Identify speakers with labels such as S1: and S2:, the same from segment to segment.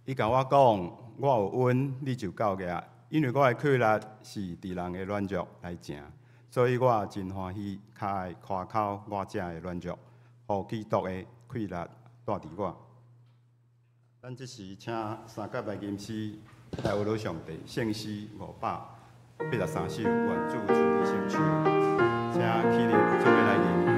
S1: 伊共我講，我有恩，你就夠額，因為我的氣力是佇人的軟弱來成，所以我真歡喜，較愛誇口我這的軟弱，予基督的氣力蹛佇我。咱這時請三甲來吟詩來學老上帝聖詩583首，願主親自聖手，請起立做伙來吟。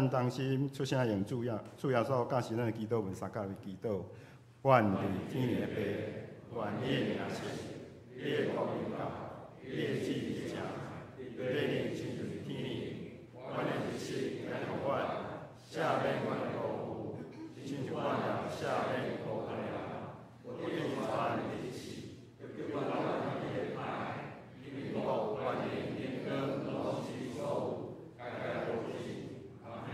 S1: 同心出聲用主耶穌教示咱的祈禱文相佮來祈禱。阮佇天的父，願你的名聖，你的國臨到，你的旨意成，地裡親像天頂。阮的日食今日予阮，赦免阮的過誤，親像阮也赦免過犯的人。不致阮入試，救阮脫離歹。因為國權柄榮光攏是你所有，代代無盡。阿們。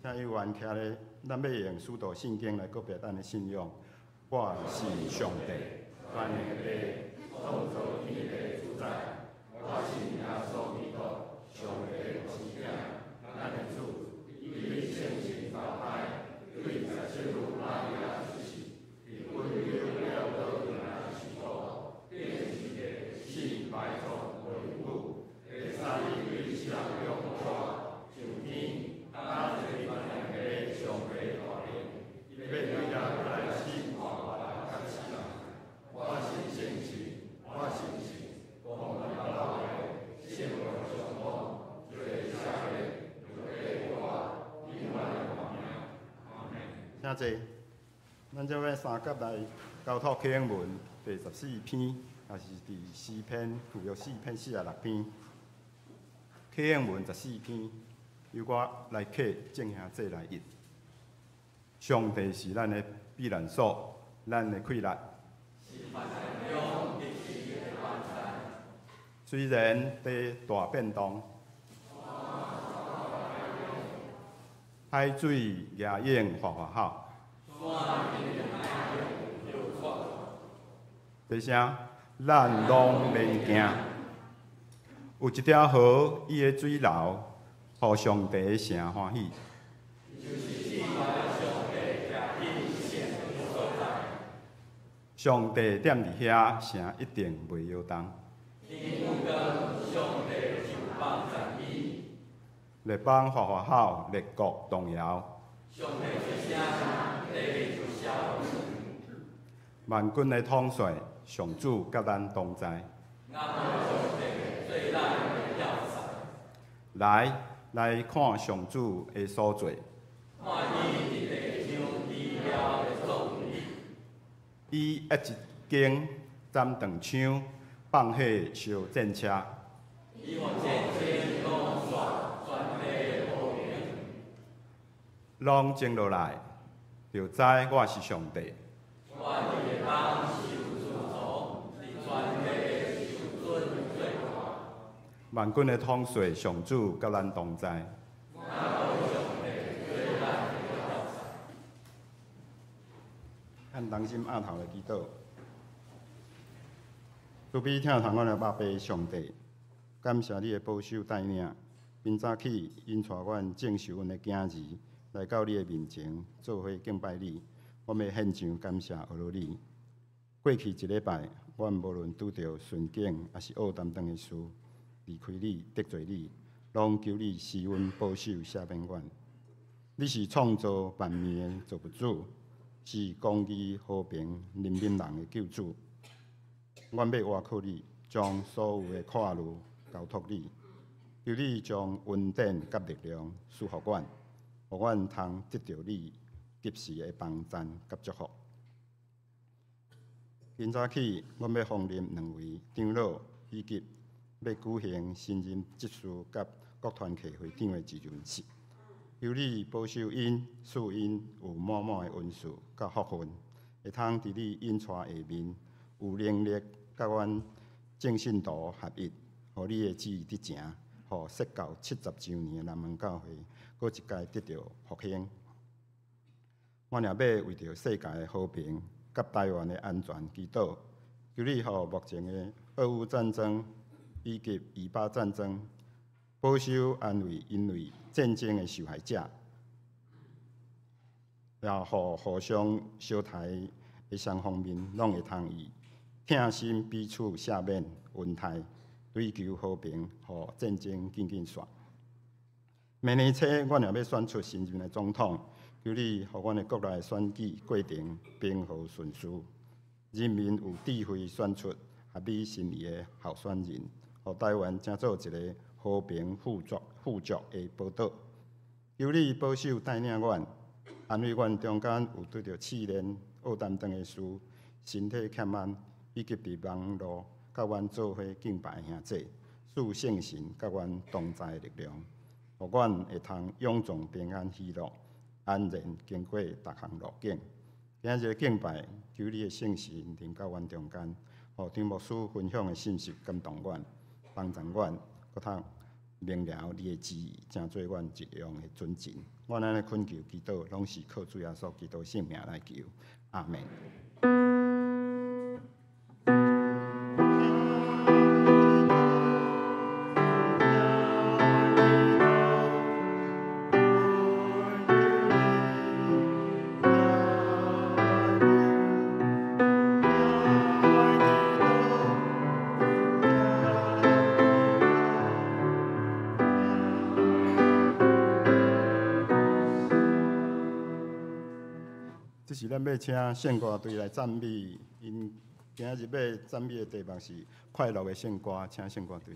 S1: 請有緣徛咧，咱欲用使徒信經來告白咱的信仰。我信上帝，全能的父，創造天地的主宰。我信耶穌基督，上帝的獨生子，咱的主，伊對聖神投胎，對十七路瑪利亞出世，佇本丟彼拉多底下受苦，釘十字架，死埋葬落陰府，第三日對死人中復活，上天，搭坐佇全能的上帝大殿，伊欲對遐來審判活人佮死人。我信聖神，我信神。請坐。咱這欲三甲來交托啟應文第14篇，也是佇詩篇舊約詩篇46篇。啟應文十四篇，由我來啟眾兄弟來譯。上帝是咱的避難所，咱的氣力。雖然地大變動，海水夯湧嘩嘩吼。大聲，咱攏免驚。有一條河，伊的水流，予上帝的城歡喜。上帝踮佇遐，城一定袂搖動。列邦嘩嘩吼，列國動搖。萬軍的統帥，上主佮咱同在。來，來看上主的所做。伊一弓斬斷槍，放火燒戰車。攏靜落來，就知我是上帝。萬軍的統帥上主佮咱同在。咱同心徛頭來祈禱。慈悲疼疼阮的阿爸上帝，感謝你的保守帶領。明早起，𪜶帶阮眾受阮的囝兒來到你的面前，做伙敬拜你。我欲獻上感謝，呵咾你。過去一禮拜，阮無論拄著順境，抑是烏擔當的事，離開你、得罪你，攏求你施恩保守、赦免阮。你是創造萬物的造物主，是公義、和平、憐憫人的救主。阮欲倚靠你，將所有的苦慮交託你，求你將恩典佮力量賜予阮，予阮通得著你及時的幫贊佮祝福。今早起，阮欲訪任兩位長老，以及欲舉行新任執事佮各團契會長的就任式。求你保守𪜶，賜𪜶有滿滿的恩賜佮福分，會通佇你引帶下面，有能力佮阮眾信徒合一，予你的旨意得成，予設教70週年的南門教會，閣一擺得著復興。阮也欲為著世界的和平佮台灣的安全祈禱，求你予目前的俄烏戰爭以及以巴戰爭，保守安慰因為戰爭的受害者，也予互相相刣的雙方面，攏會通以疼心彼此赦免、恩待，追求和平，予戰爭緊緊煞。明年初，阮也欲選出新任的總統，求你予阮的國內選舉過程平和順遂，人民有智慧選出合你心意的候選人，予台灣成做一个和平富足的寶島。求你保守帶領阮，安慰阮中間有拄著試煉、烏擔當的事，身體欠安，以及佇網路佮阮做伙敬拜的兄弟，賜聖神佮阮同在的力量，予阮會通勇壯平安喜樂，安然經過逐項路徑。今日敬拜，求你的聖神臨到阮中間，予張牧師分享的信息感動阮，幫助阮，閣通明了你的旨意，成做阮日用的準繩。阮按呢懇求祈禱，攏是靠主耶穌基督聖名來求。阿門。這是咱欲請聖歌隊來讚美，𪜶今仔日欲讚美的題目是快樂的聖歌，請聖歌隊。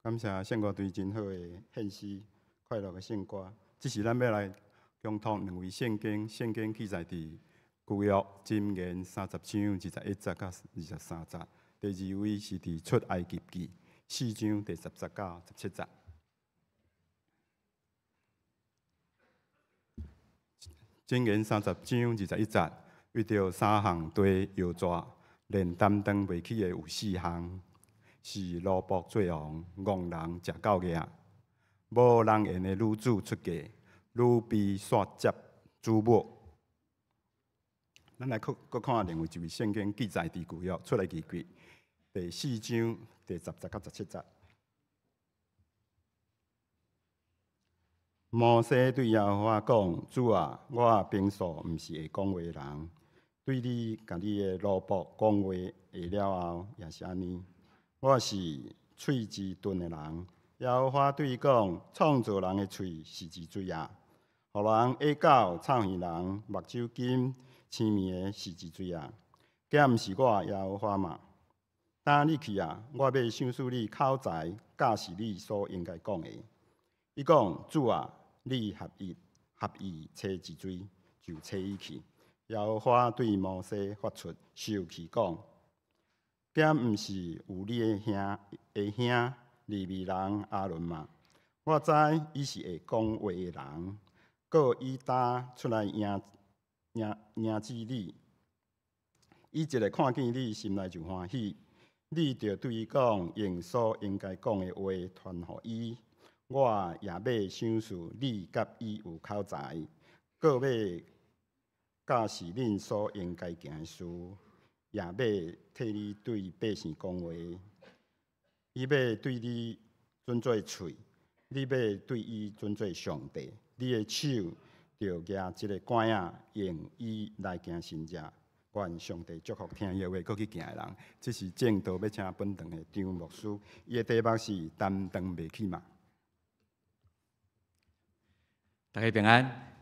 S1: 感謝聖歌隊真好的獻詩，快樂的聖歌。這時咱欲來共讀兩位聖經，聖經記載佇舊約箴言30章21節到23節。第二位是佇出埃及記4章第10節到17節。箴言30章21節，為著三項地搖逝，連擔當袂起的有四項。是奴僕做王，戇人食到額，無人緣的女子出嫁，女婢煞接主母。咱來閣看另外一位聖經記載佇舊約出埃及記第4章第10節到17節。摩西對耶和華講：主啊，我平素毋是會講話的人，對你共你的奴僕講話下了後，也是按呢。我是喙舌鈍的人，耶和華對伊講：創造人的喙是一罪啊，予人耳狗、臭耳人、目睭金、青面的是一罪啊，敢毋是我耶和華嗎？等你去啊，我欲賞賜你口才，教示你所應該講的。伊講：主啊，你合意合意差一罪，就差伊去。耶和華對摩西發出受氣講。敢毋是有你的兄的兄利未人亞倫嗎？我知伊是會講話的人，閣伊今出來迎迎迎接你。伊一个看見你，心內就歡喜。你著對伊講，用所應該講的話傳予伊。我也欲賞賜你佮伊有口才，閣欲教示恁所應該行的事。也欲替你對百姓講話，伊欲對你準做喙，你欲對伊準做上帝。你的手著舉這个拐仔，用伊來行神跡。願上帝祝福聽伊的話，閣去行的人。這是證道欲請本堂的張牧師，伊的題目是擔當袂起嗎？
S2: 大家平安，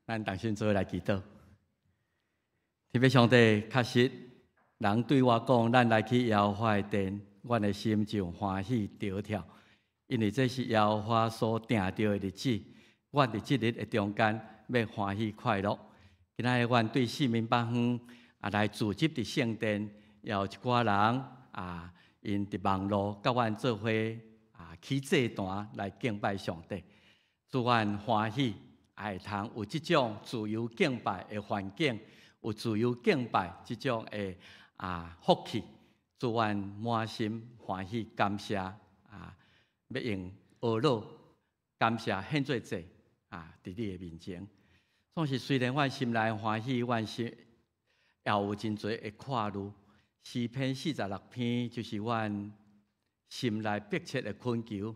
S2: 咱同心做伙來祈禱。天父上帝，確實，人對我講，咱來去耶和華的殿，阮的心就歡喜著跳，因為這是耶和華所定著的日子，阮佇這日的中間欲歡喜快樂。今仔日阮對四面八方啊來聚集佇聖殿，也有一寡人啊，𪜶佇網路佮阮做伙啊起祭壇來敬拜上帝，祝阮歡喜，也會通有這種自由敬拜的環境。有自由敬拜這種的啊福氣，祝阮滿心歡喜感謝啊！欲用呵咾感謝獻做祭啊，佇你的面前。總是雖然阮心內歡喜，阮心也有真濟的掛慮。詩篇46篇就是阮心內迫切的懇求，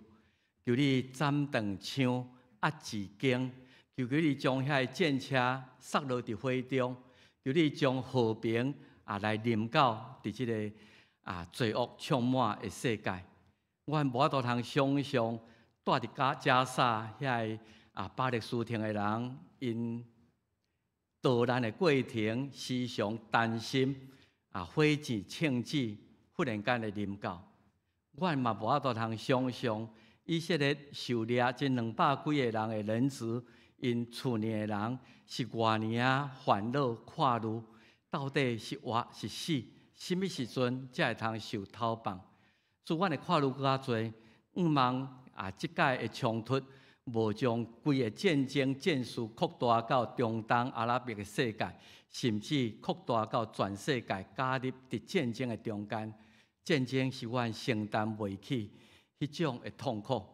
S2: 求你斬斷槍，壓制弓，求求你將遐个戰車殺落佇火中。求你將和平啊來臨到佇這个啊罪惡充滿的世界。阮無法度通想像蹛佇加加沙遐个啊巴勒斯坦的人，𪜶逃難的過程時常擔心啊火箭槍子忽然間會臨到。阮嘛無法度通想像以色列受掠這兩百幾個人的人質。𪜶厝內的人是偌爾仔煩惱、掛慮，到底是活是死？啥物時陣才會通受釋放？主，阮的掛慮閣較濟，向望啊，這擺的衝突無將規个戰爭戰事擴大到中東阿拉伯的世界，甚至擴大到全世界，加入佇戰爭的中間。戰爭是阮承擔袂起彼種的痛苦。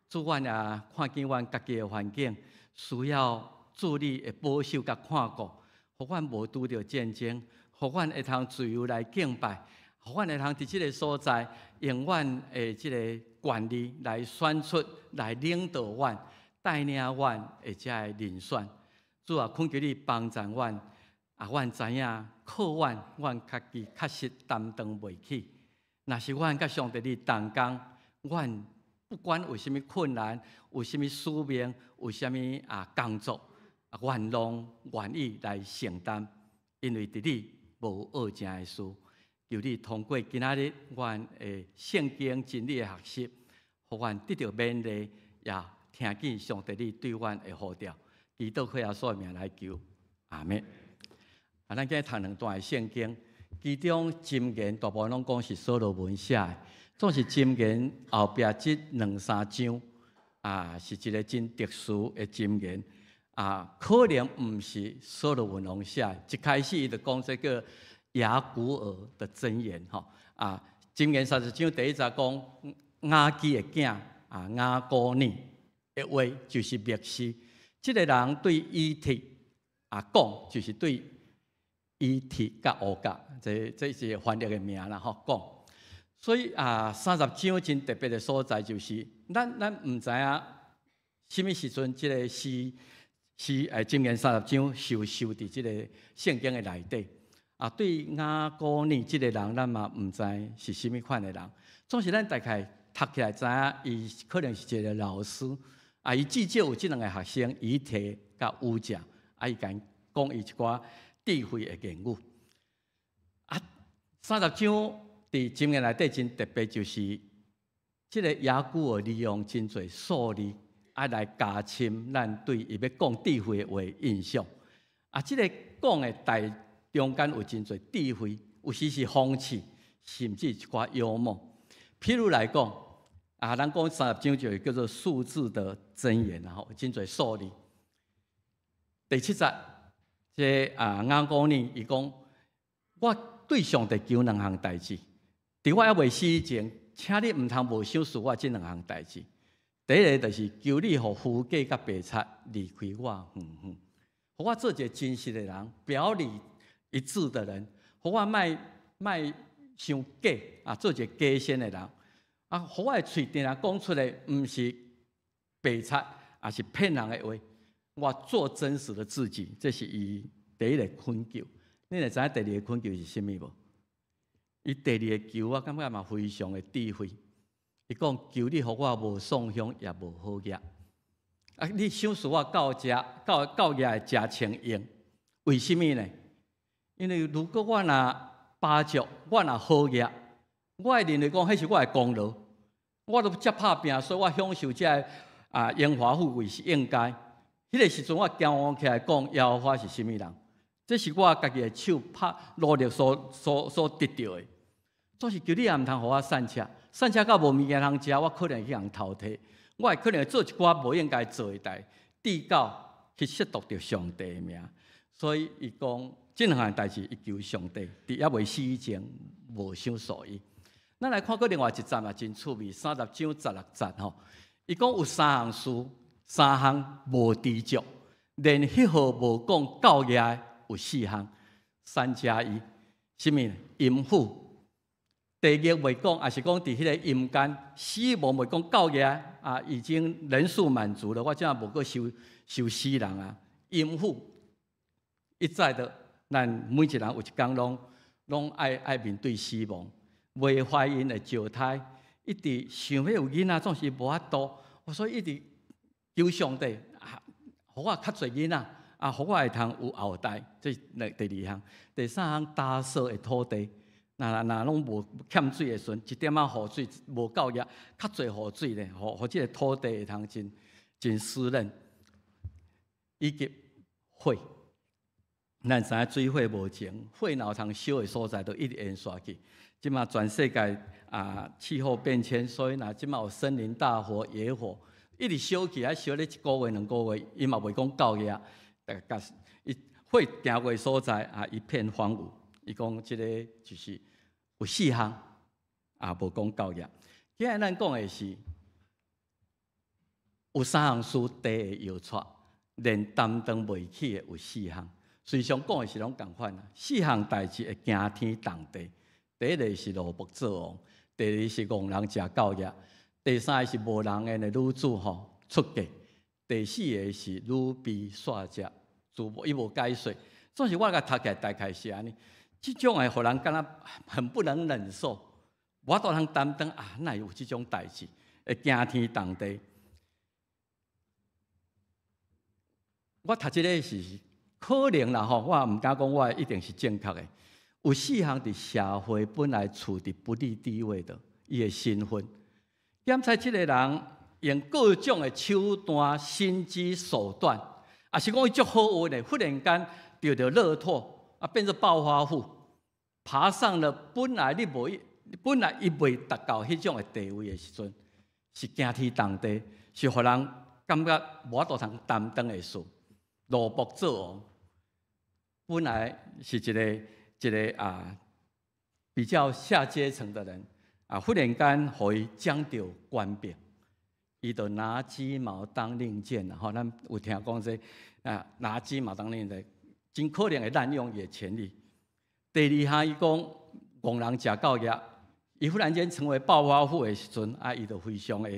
S2: 主，阮也看見阮家己的環境。需要主你的保守佮看顧，予阮無拄著戰爭，予阮會通自由來敬拜，予阮會通佇這个所在用阮的這个權利來選出來領導阮、帶領阮的這个人選。主啊，懇求你幫助阮，啊，阮知影靠阮，阮家己確實擔當袂起。若是阮佮上帝你同工，阮不管有啥物困難，有啥物使命，有啥物啊工作，阮攏願意來承擔，因為佇你無惡成的事。求你通過今仔日阮的聖經真理的學習，予阮得著勉勵，也聽見上帝你對阮的呼召。祈禱靠耶穌的名來求，阿們。啊，咱今日讀兩段的聖經，其中箴言大部分攏講是所羅門寫的，總是箴言後壁這兩三章啊，是一个真特殊的箴言啊，可能毋是所羅門王寫的。一開始伊就講這个亞古珥的箴言，吼啊，箴言30章第一節講雅基的囝啊，雅古爾的話就是默示。這个人對以鐵啊講，就是對以鐵佮烏甲，這是翻譯的名啦，吼講。所以啊，三十章真特別的所在就是，咱毋知影啥物時陣，這个詩詩箴言三十章受收佇這个聖經的內底。啊，對雅古爾這个人，咱嘛毋知是啥物款的人。總是咱大概讀起來知影，伊可能是一个老師。啊，伊至少有這兩个學生，以提佮烏甲，啊，伊共講伊一寡智慧的言語。啊，三十章佇箴言內底真特別，就是這个亞古珥利用真濟數字，啊，來加深咱對伊欲講智慧的話印象。啊，這个講的大中間有真濟智慧，有時是諷刺，甚至一寡幽默。譬如來講，啊，咱講三十章就叫做數字的箴言，然後真濟數字。第七節，這啊雅古爾伊講，我對上帝求兩項代誌，佇我猶未死以前，請你毋通無賞賜我這兩項代誌。第一个就是求你予虛假佮白賊離開我遠遠，予我做一个真實的人，表裡一致的人，予我莫莫傷假啊，做一个假仙的人。啊，予我的喙定定講出來，毋是白賊，也是騙人的話。我做真實的自己，這是伊第一个懇求。你會知影第二个懇求是啥物無？伊第二个求，我感覺嘛非常的智慧。伊講求你予我無喪鄉，也無好額。啊，你賞賜我到遮到到額會誠充盈。為啥物呢？因為如果我若飽足，我若好額，我會認為講彼是我的功勞，我都遮拍拚，所以我享受這个啊榮華富貴是應該。彼个時陣我驕傲起來講，耶和華是啥物人？這是我家己的手拍努力所得著的。總是求你也毋通予我散赤，散赤到無物件通食，我可能去予人偷提，我會可能會做一寡無應該做的代，至到去褻瀆著上帝的名。所以伊講，這兩項代誌，伊求上帝佇猶未死以前無賞賜伊。咱來看閣另外一節嘛，真趣味，30章16節吼。伊講有三項事，三項無知足，連彼號無講夠額的有四項，三加一，啥物？淫婦，地獄袂講，抑是講佇彼个陰間死亡袂講夠額啊，已經人數滿足了，我這無閣收收死人啊。淫婦一再的，咱每一個人有一工攏愛面對死亡。未懷孕的石胎，一直想欲有囡仔，總是無法度，所以一直求上帝啊，予我較濟囡仔，啊，予我會通有後代。這是第二項，第三項，乾燥的土地，若若攏無欠水的時陣，一點仔雨水無夠額，較濟雨水咧，予予這个土地會通真真濕潤，以及火。咱知影水火無情，火若有通燒的所在，就一直延續去。這馬全世界啊，氣候變遷，所以若這馬有森林大火、野火，一直燒起來，燒咧一個月、兩個月，伊嘛袂講夠額。逐個伊火行過所在啊，一片荒蕪。伊講這个就是有四項啊，無講夠額。今日咱講的是有三項事地會搖掣，連擔當袂起的有四項。隨常講的是攏仝款啊，四項代誌會驚天動地。第一个是羅伯做王，第二是戇人食夠額，第三个是無人緣的女子吼出嫁，第四个是女卑煞食，伊無解說。總是我共讀起來大概是按呢，這種的予人感覺很不能忍受，無法度通擔當啊，哪會有這種代誌會驚天動地？我讀這个是可能啦吼，我毋敢講我一定是正確的。有四項佇社會本來處佇不利地位的，伊的身份。檢查這个人用各種的手段、心機手段，抑是講伊足好運的，忽然間著著樂透，啊，變做暴發戶，爬上了本來你無，本來伊未達到彼種的地位的時陣，是驚天動地，是予人感覺無法度通擔當的事。羅卜做王，本來是一個啊比較下階層的人啊，忽然間予伊掌著權柄，伊就拿雞毛當令箭啦。吼，咱有聽講這啊，拿雞毛當令箭，真可能會濫用伊的權力。第二項，伊講戇人食到業，伊忽然間成為暴發戶的時陣，啊，伊就非常的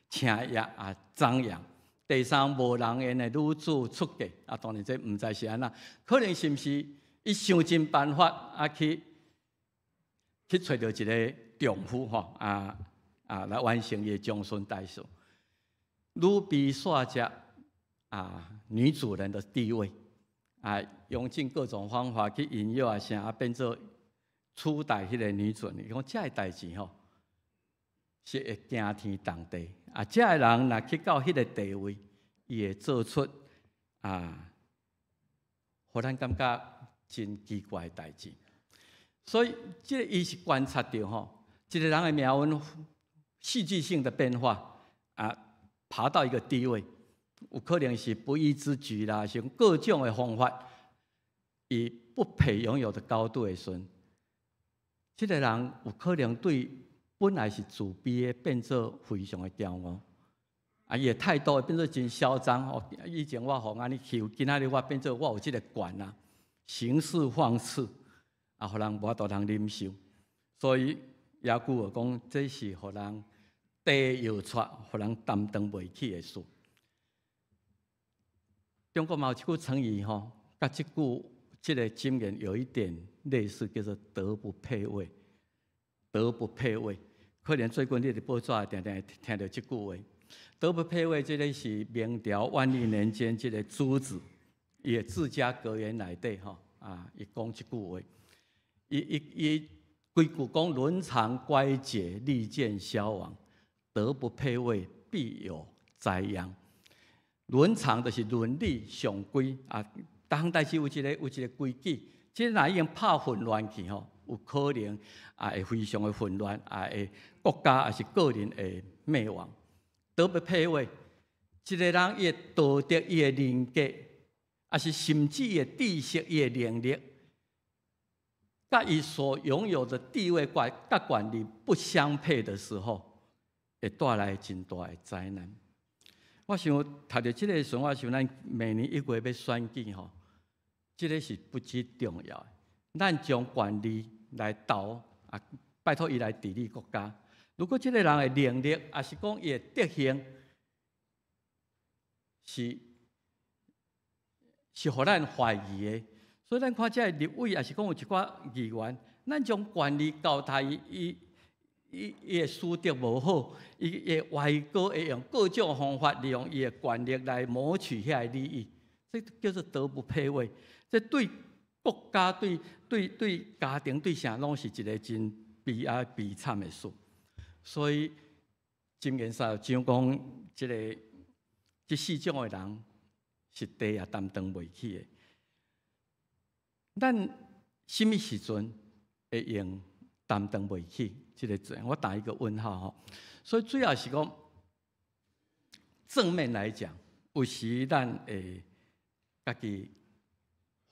S2: 請業啊張揚。第三，無人緣的女子出嫁，啊，當然這毋知是按怎，可能是毋是伊想盡辦法啊去揣著一个丈夫吼，啊啊來完成伊的終身大事。女卑煞食啊，女主人的地位啊，用盡各種方法去引誘啊，啥啊變做取代彼个女主人。伊講這个代誌吼，是會驚天動地啊！這个人若去到彼个地位，伊會做出啊，予咱感覺真奇怪的代誌。所以，這个伊是觀察著吼，一个人的命運戲劇性的變化啊，爬到一個地位，有可能是不義之舉啦，是用各種的方法，伊不配擁有的高度的時陣，這个人有可能對本來是自卑的，變做非常的驕傲，啊，伊的態度會變做真囂張哦。以前我予按呢欺負，今仔日我變做我有這个權啊，行事放肆，啊，予人無法度通忍受。所以雅各講，這是予人地搖出，予人擔當袂起的事。中國嘛有一句成語吼，佮這句這个箴言有一點類似，叫做德不配位。德不配位，可能最近你佇報紙定定會聽著這句話。德不配位，這个是明朝萬曆年間這个朱子，伊的治家格言內底吼啊，伊講這句話。伊伊伊規句講倫常乖節，利見消亡；德不配位，必有災殃。倫常就是倫理常規啊，逐項代誌有一個規矩，這若已經拍混亂去吼，有可能啊會非常的混亂，啊會國家抑是個人會滅亡。德不配位，一个人伊的道德、伊的人格，抑是甚至伊的知識、伊的能力，佮伊所擁有的地位、佮權力不相配的時候，會帶來真大的災難。我想讀著這个時陣，我想咱明年一月欲選舉吼，這个是不只重要的。咱將權力來投啊，拜託伊來治理國家。如果這个人的能力，抑是講伊的德行，是予咱懷疑的，所以咱看這个立委，抑是講有一寡議員，咱將權力交託伊，伊的私德無好，伊會歪歌，會用各種方法利用伊的權力來謀取遐个利益，這叫做德不配位。這對國家、對家庭、對啥攏是一个真悲哀、悲慘的事。所以，箴言30章講，這个這四種的人是地也擔當袂起的。咱啥物時陣會用擔當袂起這个字？我打一個問號吼。所以主要是講正面來講，有時咱會家己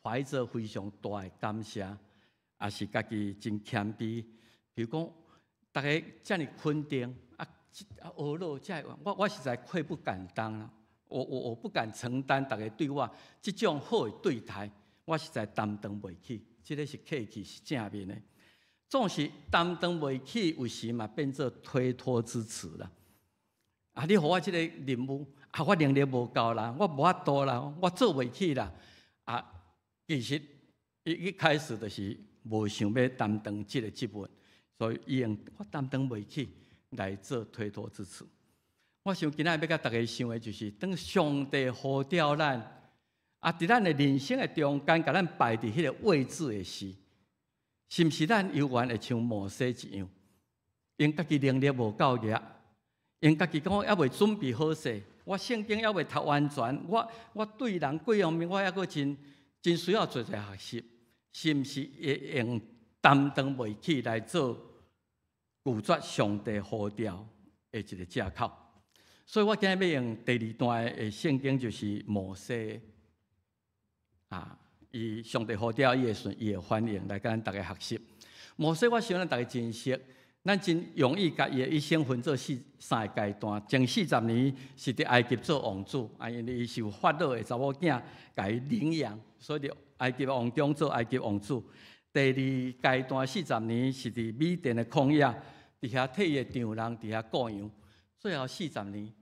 S2: 懷著非常大的感謝，抑是家己真謙卑。比如講，逐家遮爾肯定啊，啊，呵咾，這我實在愧不敢當啊！我不敢承擔逐家對我這種好的對待，我實在擔當袂起。這个是客氣，是正面的。總是擔當袂起，有時嘛變做推脫之詞啦。啊，你予我這个任務，啊，我能力無夠啦，我無法度啦，我做袂起啦。啊，其實伊一開始就是無想欲擔當這个職務，所以伊用我擔當袂起來做推脫之詞。我想今仔日欲共大家想的就是，當上帝呼召咱，啊，佇咱的人生的中間，共咱擺佇彼个位置的時，是毋是咱猶原會像摩西一樣，用家己能力無夠額，用家己講猶未準備好勢，我聖經猶未讀完全，我對人各方面我猶閣真真需要做一個學習，是毋是會用擔當袂起來做拒絕上帝呼召的一個借口？所以我今日欲用第二段的聖經，就是摩西啊，伊上帝呼召伊的時陣，伊的反應來共咱逐家學習。摩西，我想咱逐家真熟，咱真容易共伊的一生分做三個階段。前40年是佇埃及做王子，啊，因為伊受法老的查某囝共伊領養，所以佇埃及王宮做埃及王子。第二階段四十年是佇米甸的曠野，佇遐替伊的丈人佇遐顧羊。最後四十年，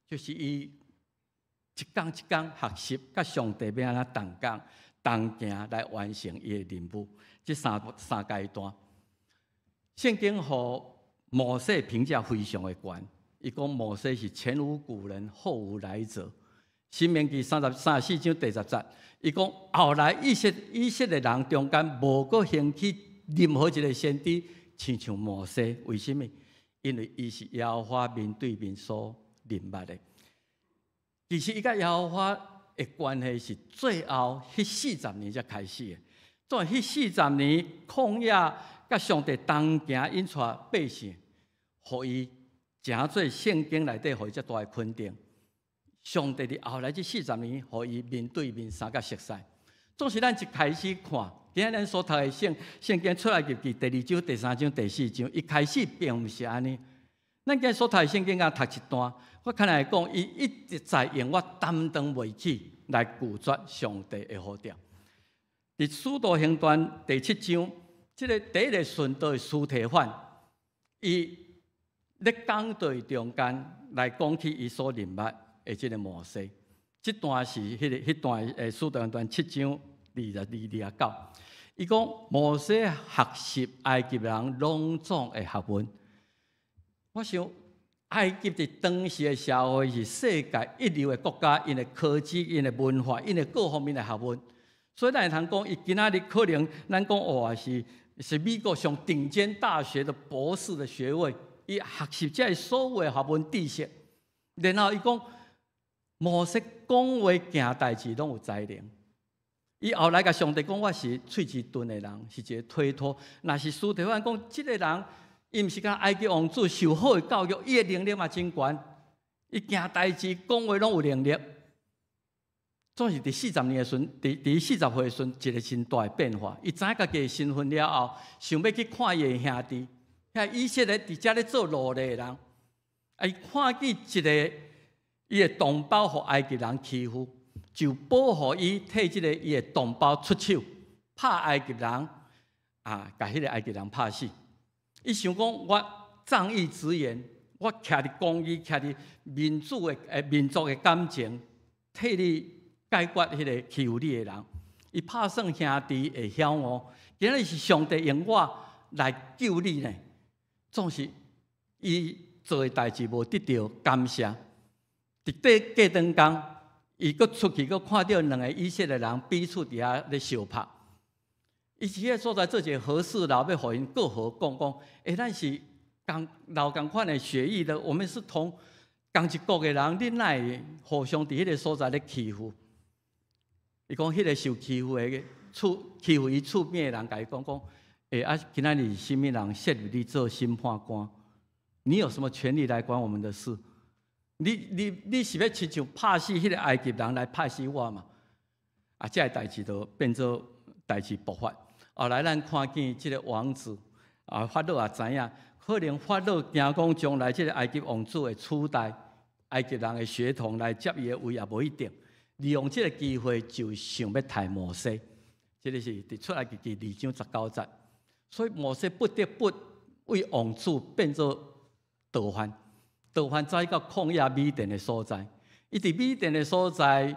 S2: 就是伊一工一工學習，佮上帝欲按怎同工同行來完成伊的任務。這三階段，聖經予摩西評價非常的懸。伊講摩西是前無古人後無來者。申命記34章第10節，伊講後來以色列人中間無閣興起任何一個先知，親像摩西。為啥物？因為伊是耶和華面對面所認捌的。其實伊佮耶和華的關係是最後彼四十年才開始的。總彼四十年曠野佮上帝同行，引帶百姓，予伊成做聖經內底予伊遮大的肯定。上帝佇後來這四十年，予伊面對面相佮熟似。總是咱一開始看，今仔咱所讀的聖經出埃及記第二章、第三章、第四章，一開始並毋是按呢。咱今仔所讀的聖經敢讀一段，我較來講，伊一直在用我擔當袂起來拒絕上帝的呼召。佇使徒行傳第七章，這个第一个殉道的司提反，伊咧講道中間來講起伊所認捌的這个摩西，這段是彼段使徒行傳七章22、29。伊講摩西學習埃及人攏總的學問。我想埃及佇當時的社會是世界一流的國家，𪜶的科技、𪜶的文化、𪜶的各方面的學問。所以咱會通講，伊今仔日可能咱講哇是美國上頂尖大學的博士的學位，伊學習這所有的學問知識。然後伊講摩西講話行代誌攏有才能。伊後來共上帝講，我是喙齒鈍的人，是一個推脫。若是司提反講，這个人伊毋是干埃及王子受好的教育，伊的能力嘛真懸，伊行代誌講話攏有能力。總是佇四十年的時陣，佇40歲的時陣，一個真大的變化。伊知影家己的身份了後，想欲去看伊的兄弟，遐以色列佇遮咧做奴隸的人，啊，伊看見一个伊的同胞予埃及人欺負，就保護伊，替這个伊的同胞出手，拍埃及人，啊，共彼个埃及人拍死。伊想講，我仗義執言，我徛佇公義，徛佇民主的民族的感情，替你解決彼个欺負你的人。伊拍算兄弟會曉哦，今仔日是上帝用我來救你呢。總是伊做的代誌無得著感謝。佇過兩工，伊閣出去，閣看著兩个以色列人彼此佇遐咧相拍。伊佇彼个所在做一个和事佬，欲予𪜶閣和講講，欸，咱是仝流仝款的血液的，我們是同仝一國的人，恁哪會互相佇彼个所在咧欺負？伊講彼个受欺負的欺負伊厝邊的人，共伊講講，欸，啊，今仔日是啥物人設立你做審判官？你有什麼權利來管我們的事？你是欲親像拍死彼个埃及人來拍死我嗎？啊，這个代誌就變做代誌爆發。後來咱看見這个王子啊，法老也知影，可能法老驚講將來這个埃及王子會取代埃及人的血統來接伊的位，也無一定。利用這个機會就想欲刣摩西，這个是佇出埃及記二章19節。所以摩西不得不為王子變做逃犯，逃犯走到曠野米甸的所在。伊佇米甸的所在，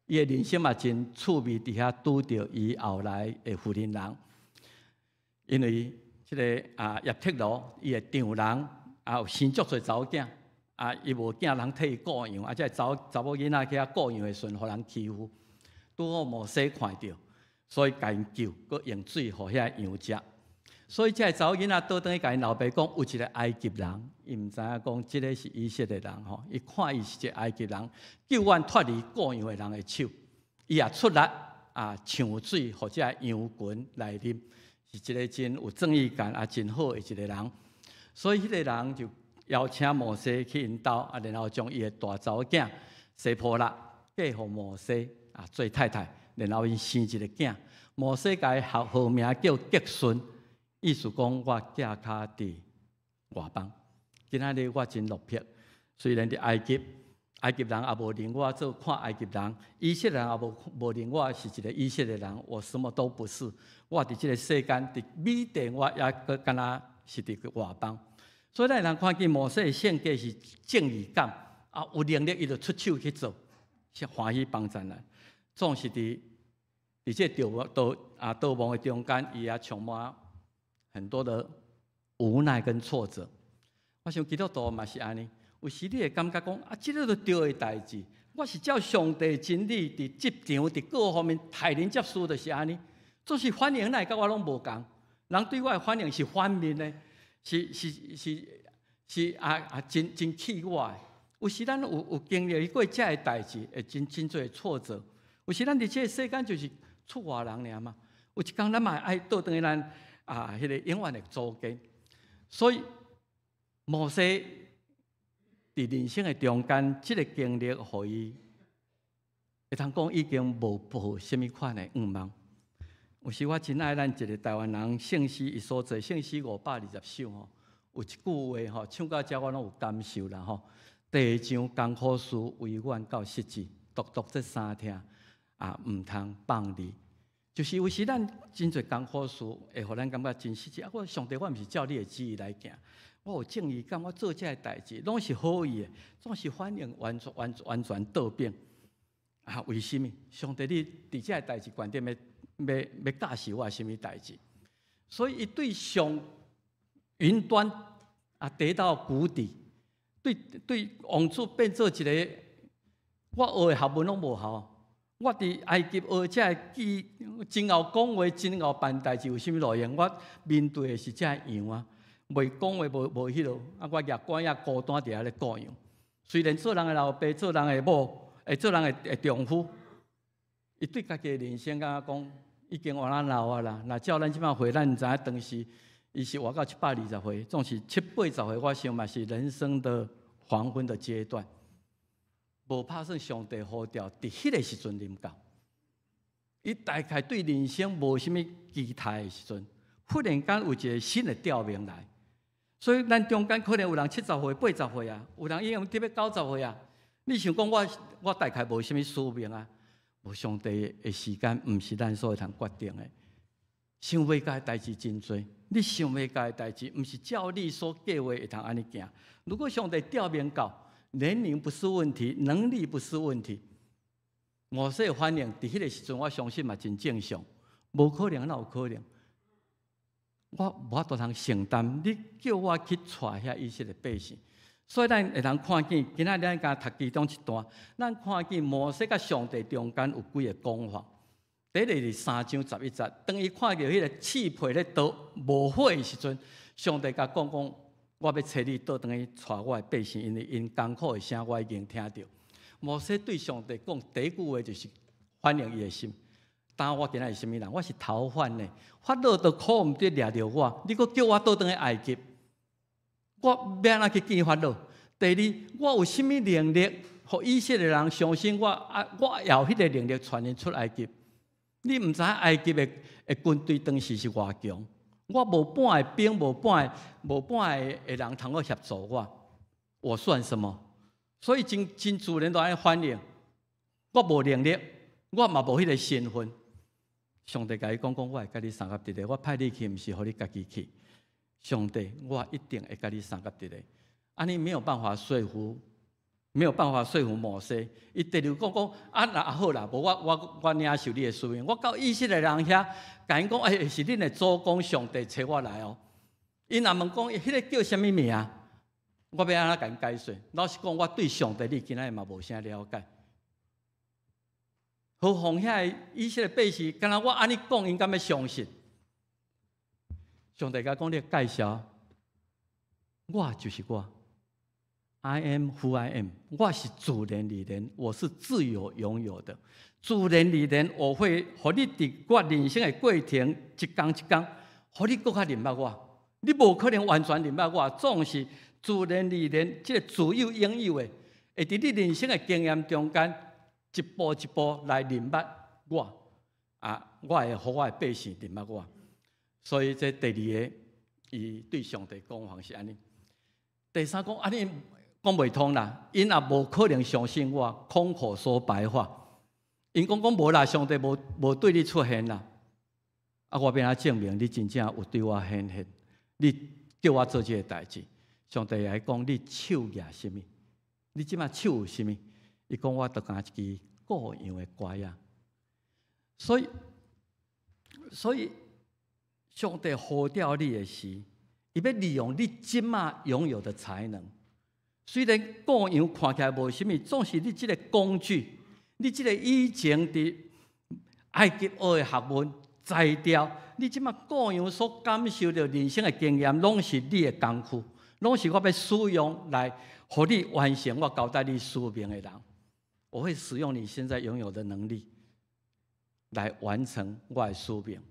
S2: 伊的人生嘛真趣味，佇遐拄著伊後來的婦人人，因為這个啊葉忒羅伊的丈人啊有生足濟查某囝，啊伊無囝人替伊顧羊，啊這个查某囡仔去遐顧羊的時陣，予人欺負，拄好摩西看著，所以共𪜶救，閣用水予遐羊食。所以這个查某囡仔倒轉去共𪜶老爸講，有一个埃及人，伊毋知影講這个是以色列人吼，伊看伊是一个埃及人，救阮脫離顧羊的人的手，伊也出力啊，搶水予這个羊群來啉，是一个真有正義感啊，真好的一个人。所以彼个人就邀請摩西去𪜶兜，啊，然後將伊的大查某囝西坡拉嫁予摩西啊做太太，然後𪜶生一个囝。摩西共伊號名叫革順，意思講我寄跤佇外邦。今仔日我真落魄，雖然佇埃及，埃及人也無認我做看埃及人，以色列人也無認我是一个以色列人，我什麼都不是。我佇這个世間，佇米甸，我猶閣敢若是佇外邦。所以咱會通看見摩西的性格是正義感，啊，有能力伊就出手去做，是歡喜幫贊咱。總是佇這個逃亡的中間，伊也充滿很多的無奈跟挫折。我想基督徒嘛是按呢，有時你會感覺講啊，這個都對的代誌，我是照上帝真理佇職場佇各方面待人接事就是按呢，總是反應哪會佮我攏無仝，人對我的反應是反面的，是是是是啊啊，真真氣我的。有時咱有經歷過這个代誌，會真真濟挫折。有時咱佇這个世間就是出外人爾嘛。有一工咱嘛愛倒轉去咱啊，彼個永遠的祖家。所以摩西佇人生的中間，這个經歷，予伊會通講已經無抱啥物款的願望。有時我真愛咱一个台灣人聖詩，伊所作聖詩520首吼，有一句話吼，唱到遮我攏有感受啦吼。地上艱苦事，唯願到失志，獨獨這三疼啊，毋通放離。就是有時咱真濟艱苦事，會予咱感覺真失志。啊，我上帝，我毋是照你的旨意來行，我有正義感，我做這个代誌攏是好意的，總是反應完全完完全倒反。啊，為什麼？上帝，你佇這个代誌觀點欲欲欲教示我啥物代誌？所以，伊對上雲端啊，跌到谷底，對對，王子變做一个，我學的學問攏無效。我佇埃及學這个記，真𠢕講話，真𠢕辦代誌，有啥物路用？我面對的是這个羊啊，袂講話無無彼落，啊，我舉竿仔孤單佇遐咧顧羊。雖然做人的老爸，做人的某，會做人的的丈夫，伊對家己的人生感覺講已經活咱老啊啦。若照咱這擺歲，咱毋知影當時伊是活到720歲，總是七八十歲，我想嘛是人生的黃昏的階段。無拍算上帝呼召，佇彼个時陣臨到，伊大概對人生無啥物期待的時陣，忽然間有一个新的調命來，所以咱中間可能有人70歲、80歲啊，有人已經特別90歲啊。你想講我我大概無啥物使命啊？無上帝的時間，毋是咱所會通決定的。想袂到的代誌真濟，你想袂到的代誌，毋是照你所計劃會通按呢行。如果上帝調命到，年齡不是問題，能力不是問題。摩西的反應，佇彼个時陣，我相信嘛真正常。無可能，哪有可能？我無法度通承擔。你叫我去帶遐以色列百姓，所以咱會通看見，今仔日咱敢讀其中一段，咱看見摩西佮上帝中間有幾个講法。第一个是3章11節，當伊看著彼个刺皮咧燒無火的時陣，上帝共講講。我欲差你倒轉去帶我的百姓，因為𪜶艱苦的聲我已經聽著。摩西對上帝講第一句話就是反映伊的心。當我今仔是啥物人？我是逃犯呢，法老都苦毋得掠著我，你閣叫我倒轉去埃及，我欲按怎去見法老？第二，我有啥物能力，予以色列人相信我？啊，我有彼个能力帶𪜶出埃及。你毋知埃及的的軍隊當時是偌強？我無半個兵，無半个無半个的人通好協助我，我算什麼？所以真真自然就按呢反應。我無能力，我嘛無彼个身份。上帝共伊講講，我會佮你相佮佇咧，我派你去，毋是予你家己去。上帝，我一定會佮你相佮佇咧。按呢沒有辦法說服，沒有辦法說服摩西。伊第二講講啊，那好啦，無我我我領受你的使命，我到以色列人遐，共𪜶講，欸，是恁的祖公上帝差我來哦。𪜶若問講，彼个叫啥物名？我欲按怎共𪜶解說？老實講，我對上帝你今仔日嘛無啥了解。何況遐个以色列百姓，敢若我按呢講，𪜶敢欲相信？上帝共講，你介紹，我就是我，I am who I am，我是自然而然，我是自有永有的。自然而然，我會予你佇我人生的過程一工一工，予你閣較認捌我。你無可能完全認捌我，總是自然而然，這個自有永有的，會佇你人生的經驗中間，一步一步來認捌我。啊，我會予我的百姓認捌我。所以這第二个，伊對上帝講法是按呢。第三講按呢講袂通啦，𪜶也無可能相信我，空口說白話。𪜶講講無啦，上帝無對你出現啦。啊，我欲按怎證明你真正有對我顯現？你叫我做這个代誌，上帝來講，你手舉啥物？你這擺手有啥物？伊講我就敢一支羔羊的拐仔。所以上帝呼召你的時，伊欲利用你這擺擁有的才能。雖然羔羊看起來無啥物，總是你這个工具，你這个以前佇埃及學的學問才調，你這擺羔羊所感受著人生的經驗，攏是你的工具，攏是我欲使用來予你完成我交代你使命的人。我會使用你現在擁有的能力來完成我的使命。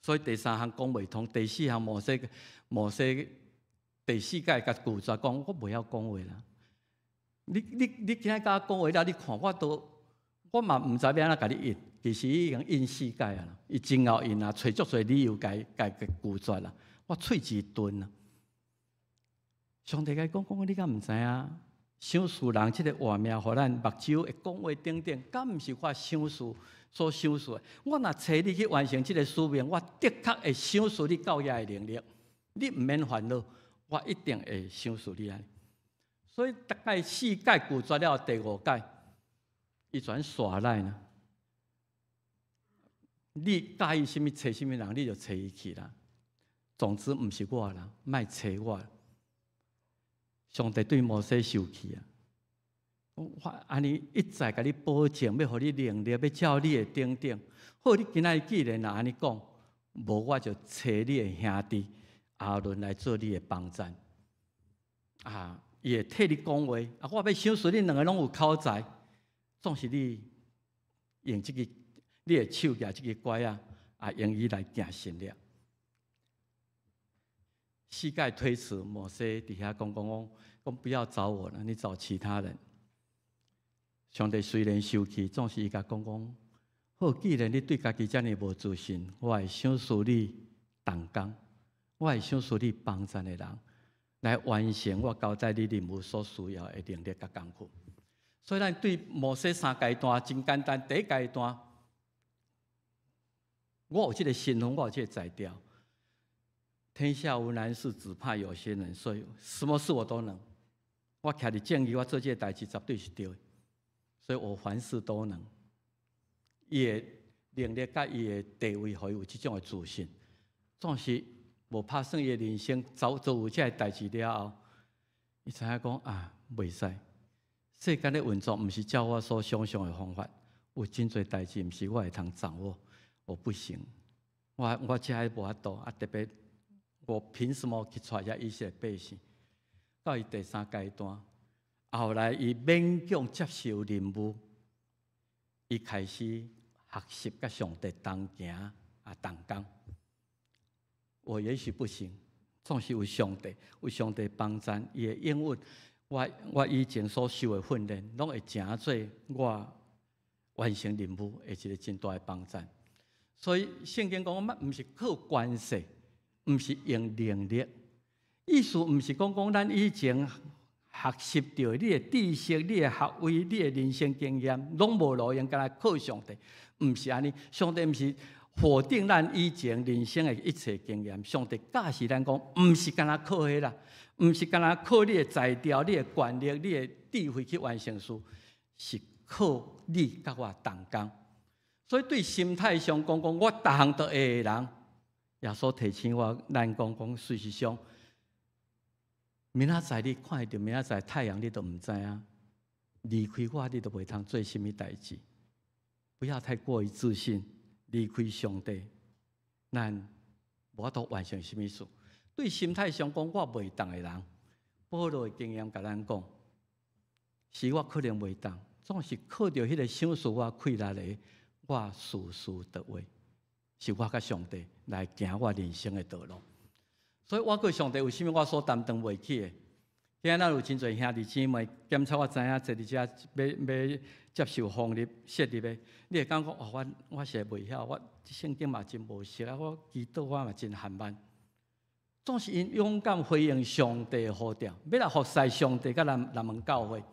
S2: 所以第三項講袂通，第四項摩西第四擺共拒絕講，我袂曉講話啦。你今仔共我講話了，你看我都我嘛毋知欲按怎共你應。其實伊已經應四擺啊，伊真𠢕應啊，揣足濟理由共拒絕啦。我喙舌鈍啊。上帝共伊講講，你敢毋知影？賞賜人這个活命，予咱目睭會講話等等，敢毋是我賞賜所賞賜的？我若揣你去完成這个使命，我的確會賞賜你到遐的能力。你毋免煩惱，我一定會賞賜你按呢。所以大概四擺拒絕了，第五擺，伊全煞來呢。你佮意啥物揣啥物人，你就揣伊去啦。總之毋是我啦，莫揣我。上帝對摩西生氣啊！我按呢一再共你保證，欲予你能力，欲照你的等等。好，你今仔日既然若按呢講，無我就揣你的兄弟亞倫來做你的幫贊。啊，伊會替你講話。啊，我欲賞賜恁兩个攏有口才，總是你用這个，你的手舉這个拐仔，啊，用伊來行神蹟。四擺推辭，摩西佇遐講講講，講不要找我了，你找其他人。上帝雖然生氣，總是伊共講講，好，既然你對家己遮爾無自信，我會賞賜你同工，我會賞賜你幫贊的人，來完成我交代你任務所需要的能力佮工具。所以咱對摩西三階段真簡單，第一階段，我有這个身份，我有這个才調。天下無難事，只怕有心人。所以什麼事我都能。我徛佇正義，我做這个代誌絕對是對的。所以我凡事都能。伊的能力佮伊的地位，予伊有這種的自信。總是無拍算伊的人生，做做有這个代誌了後，伊知影講啊，袂使。世間的運作毋是照我所想象的方法，有真濟代誌毋是我會通掌握，我不行。我這還無法度啊，特別。我憑什麼去帶遐以色列百姓？到伊第三階段，後來伊勉強接受任務，伊開始學習佮上帝同行啊同工。我也許不行，總是有上帝，有上帝幫贊，伊會應允我。我以前所受的訓練，攏會成做我完成任務的一个真大的幫贊。所以聖經講，毋是靠權勢。毋是用能力，意思毋是講講咱以前學習著你的知識、你的學位、你的人生經驗，攏無路用，干焦靠上帝，毋是按呢。上帝毋是否定咱以前人生的一切經驗，上帝教示咱講，毋是干焦靠彼啦，毋是干焦靠你的才調、你的權力、你的智慧去完成事，是靠你佮我同工。所以對心態上講講，我逐項都會的人。耶穌提醒我，咱講講，事實上，明仔載你看會著明仔載太陽，你都毋知影。離開我，你都袂通做啥物代誌。不要太過於自信，離開上帝，咱無法度完成啥物事。對心態上講，我袂當的人，保羅的經驗共咱講，是我可能袂當，總是靠著彼个賞賜我氣力的，我事事得為，是我佮上帝來行我人生的道路。所以我對上帝有啥物我所擔當袂起的。今仔咱有真濟兄弟姊妹檢測，我知影坐佇遮欲接受封立、設立的，你會感覺哦，我實在袂曉，我聖經嘛真無熟啊，我祈禱我嘛真緩慢。總是𪜶勇敢回應上帝的呼召，欲來服侍上帝佮南門教會。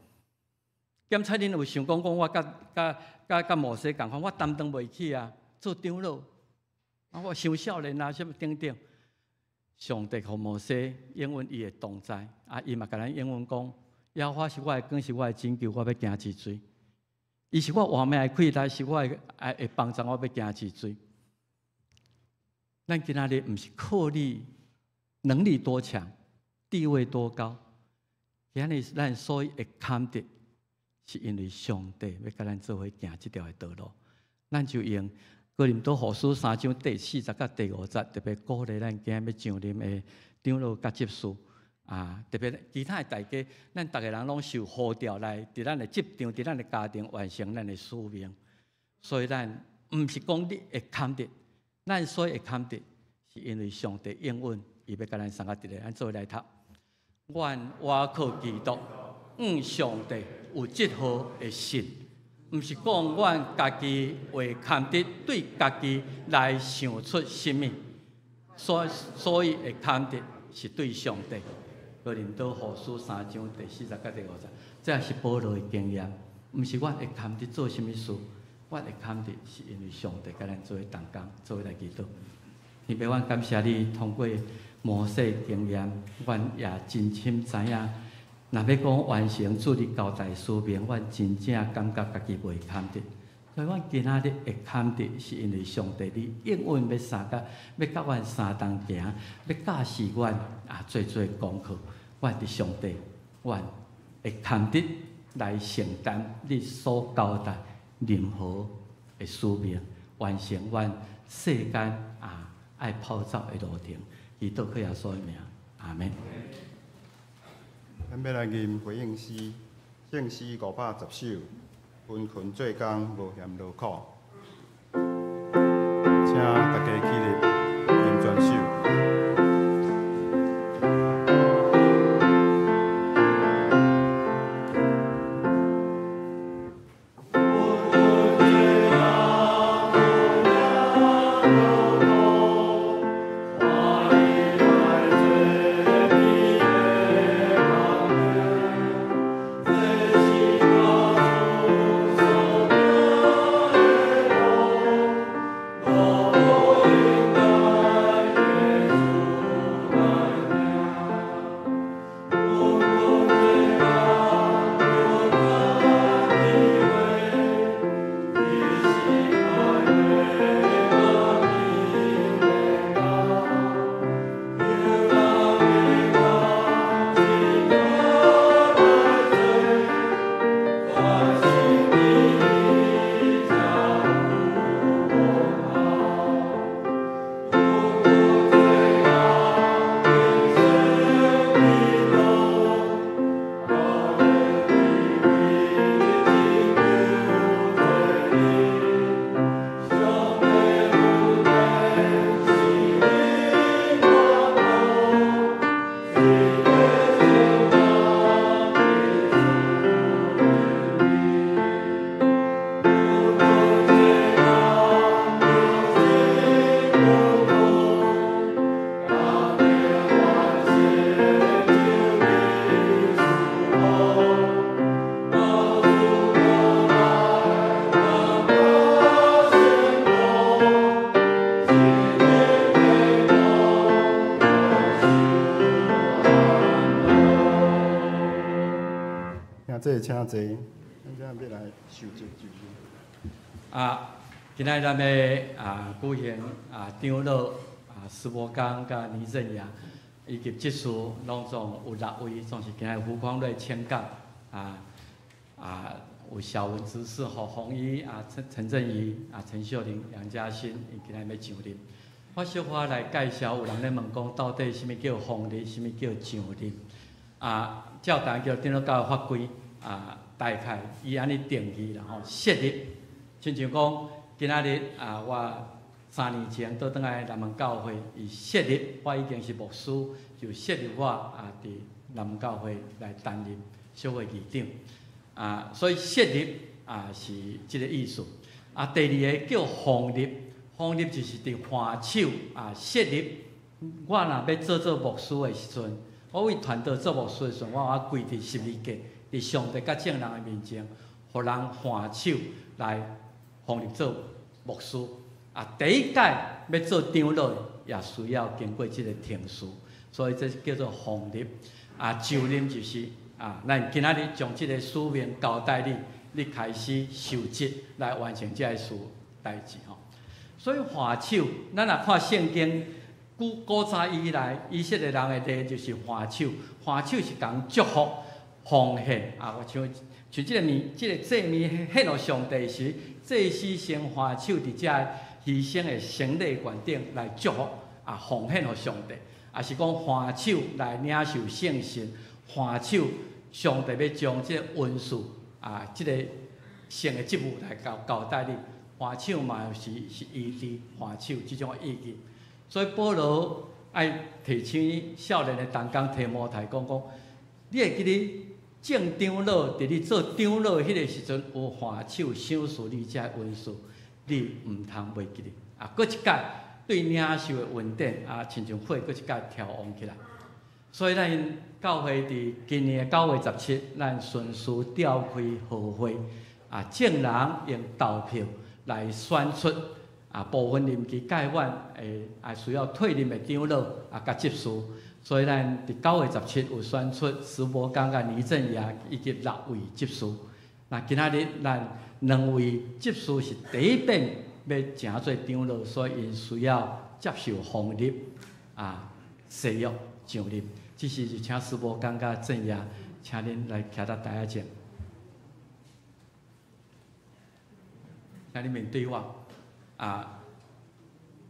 S2: 檢測恁有想講講我佮摩西仝款，我擔當袂起啊，做長老，啊我傷少年啊，啥物等等。上帝予摩西應允伊的同在，啊，伊嘛共咱應允講：耶和華是我的光，是我的拯救，我欲行佇誰？伊是我活命的氣力，是我的會幫助我欲行佇誰？咱今仔日毋是靠你能力多強，地位多高，今仔日咱所以會堪得，是因為上帝欲共咱做伙行這條的道路，咱就用哥林多後書三章第四節佮第五節，特別鼓勵咱今仔欲上任的長老佮執事啊，特別其他的大家，咱逐个人攏受呼召來，佇咱的職場，佇咱的家庭完成咱的使命。所以咱毋是講你會堪得，咱所以會堪得，是因為上帝應允，伊欲共咱相佮佇咧，咱做伙來讀。阮倚靠基督，向上帝有這號的信，毋是講阮家己會堪得對家己來想出啥物，所以會堪得是對上帝。哥林多後書三章第四節佮第五節，這是保羅的經驗，毋是阮會堪得做啥物事，阮會堪得是因為上帝佮咱做伙同工，做伙來祈禱。天父，阮感謝你通過摩西經驗，阮也真深知影，若欲講完成主你交代使命，阮真正感覺家己袂堪得。所以，阮今仔日會堪得，是因為上帝你應允欲相佮，欲佮阮相同行，欲教示阮啊，做做功課。阮佇上帝，阮會堪得來承擔你所交代任何的使命，完成阮世間啊愛跑走的路程。祈禱靠耶穌的名，阿門。
S1: 咱欲來吟回應詩，聖詩510首，勤勤做工，無嫌勞苦。請大家起立，吟全首。這請坐，咱這欲來受洗就
S2: 是。啊，今仔日咱欲舉行長老施伯剛佮倪振雅以及執事攏總有六位，總是今仔胡匡瑞簽講有小文執事侯紅衣陳陳振儀陳秀玲楊嘉欣，𪜶今仔欲上任。我小可來介紹，有人咧問講，到底啥物叫封立，啥物叫上任？啊，照台灣基督長老教會法規啊，大概伊按呢定義啦吼，設立，親像講今仔日啊，我3年前倒轉來南門教會，伊設立，我已經是牧師，就設立我啊，佇南門教會來擔任小會議長。啊，所以設立啊是這個意思。啊，第二个叫封立，封立就是佇換手啊設立。我若欲做牧師的時陣，我為傳道做牧師的時陣，我跪佇十字架，佇上帝佮眾人的面前，予人換手來封立做牧師。啊，第一屆欲做長老的，也需要經過這个程序，所以這叫做封立。啊，就任就是啊，咱今仔日將這个使命交代你，你開始受職來完成這个事代誌吼。所以換手，咱若看聖經，古古早以來，以色列人的禮就是換手，換手是共祝福、奉獻啊。我像像這个物，這个祭物獻予上帝時，祭司先換手佇這犧牲的牲禮懸頂來祝福啊，奉獻予上帝，也是講換手來領受聖神，換手上帝欲將這个恩賜啊，這个聖的職務來交代你，換手嘛是醫治換手這種的意義。所以保羅愛提醒少年的同工提摩太講講，你會記得正長老佇你做長老彼个時陣有換手賞賜你這个恩賜，你毋通袂記得。啊，閣一擺對領受的恩典啊，親像火閣一擺挑旺起來。所以咱教會佇今年的9月17，咱順序召開和會，啊，眾人用投票來選出啊部分任期屆滿的啊需要退任的長老啊，佮執事。所以咱佇9月17有選出石博剛佮倪正雅以及6位執事。那今仔日咱兩位執事是第一遍欲成做長老，所以𪜶需要接受封立啊誓約上任。這時就請師母講佮正雅，請恁來徛佇台仔前，請恁面對我，啊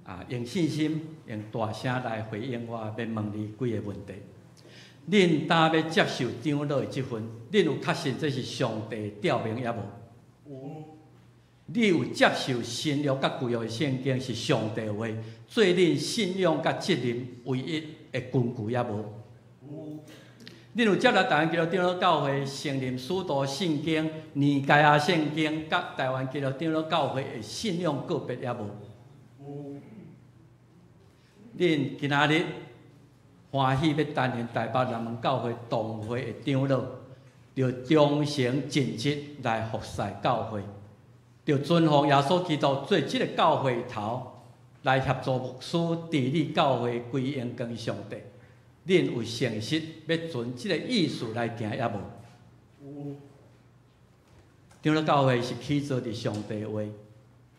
S2: 啊，用信心，用大聲來回應我欲問你幾个問題。恁當欲接受長老的職分，恁有確信這是上帝召命抑無？
S1: 有。
S2: 你有接受新約佮舊約的聖經是上帝話，做恁信仰佮責任唯一的根據抑無？
S1: 有。
S2: 恁有接納台灣基督長老教會承認使徒信經、尼該亞聖經佮台灣基督長老教會的信仰告別抑無？
S1: 有。
S2: 恁今仔日歡喜欲擔任台北南門教會同會的長老，著忠誠盡職來服侍教會，著尊奉耶穌基督做這个教會頭，來協助牧師治理教會歸榮光上帝。恁有誠實欲循這个意思來行抑無？
S1: 有。
S2: 長老教會是起造佇上帝話，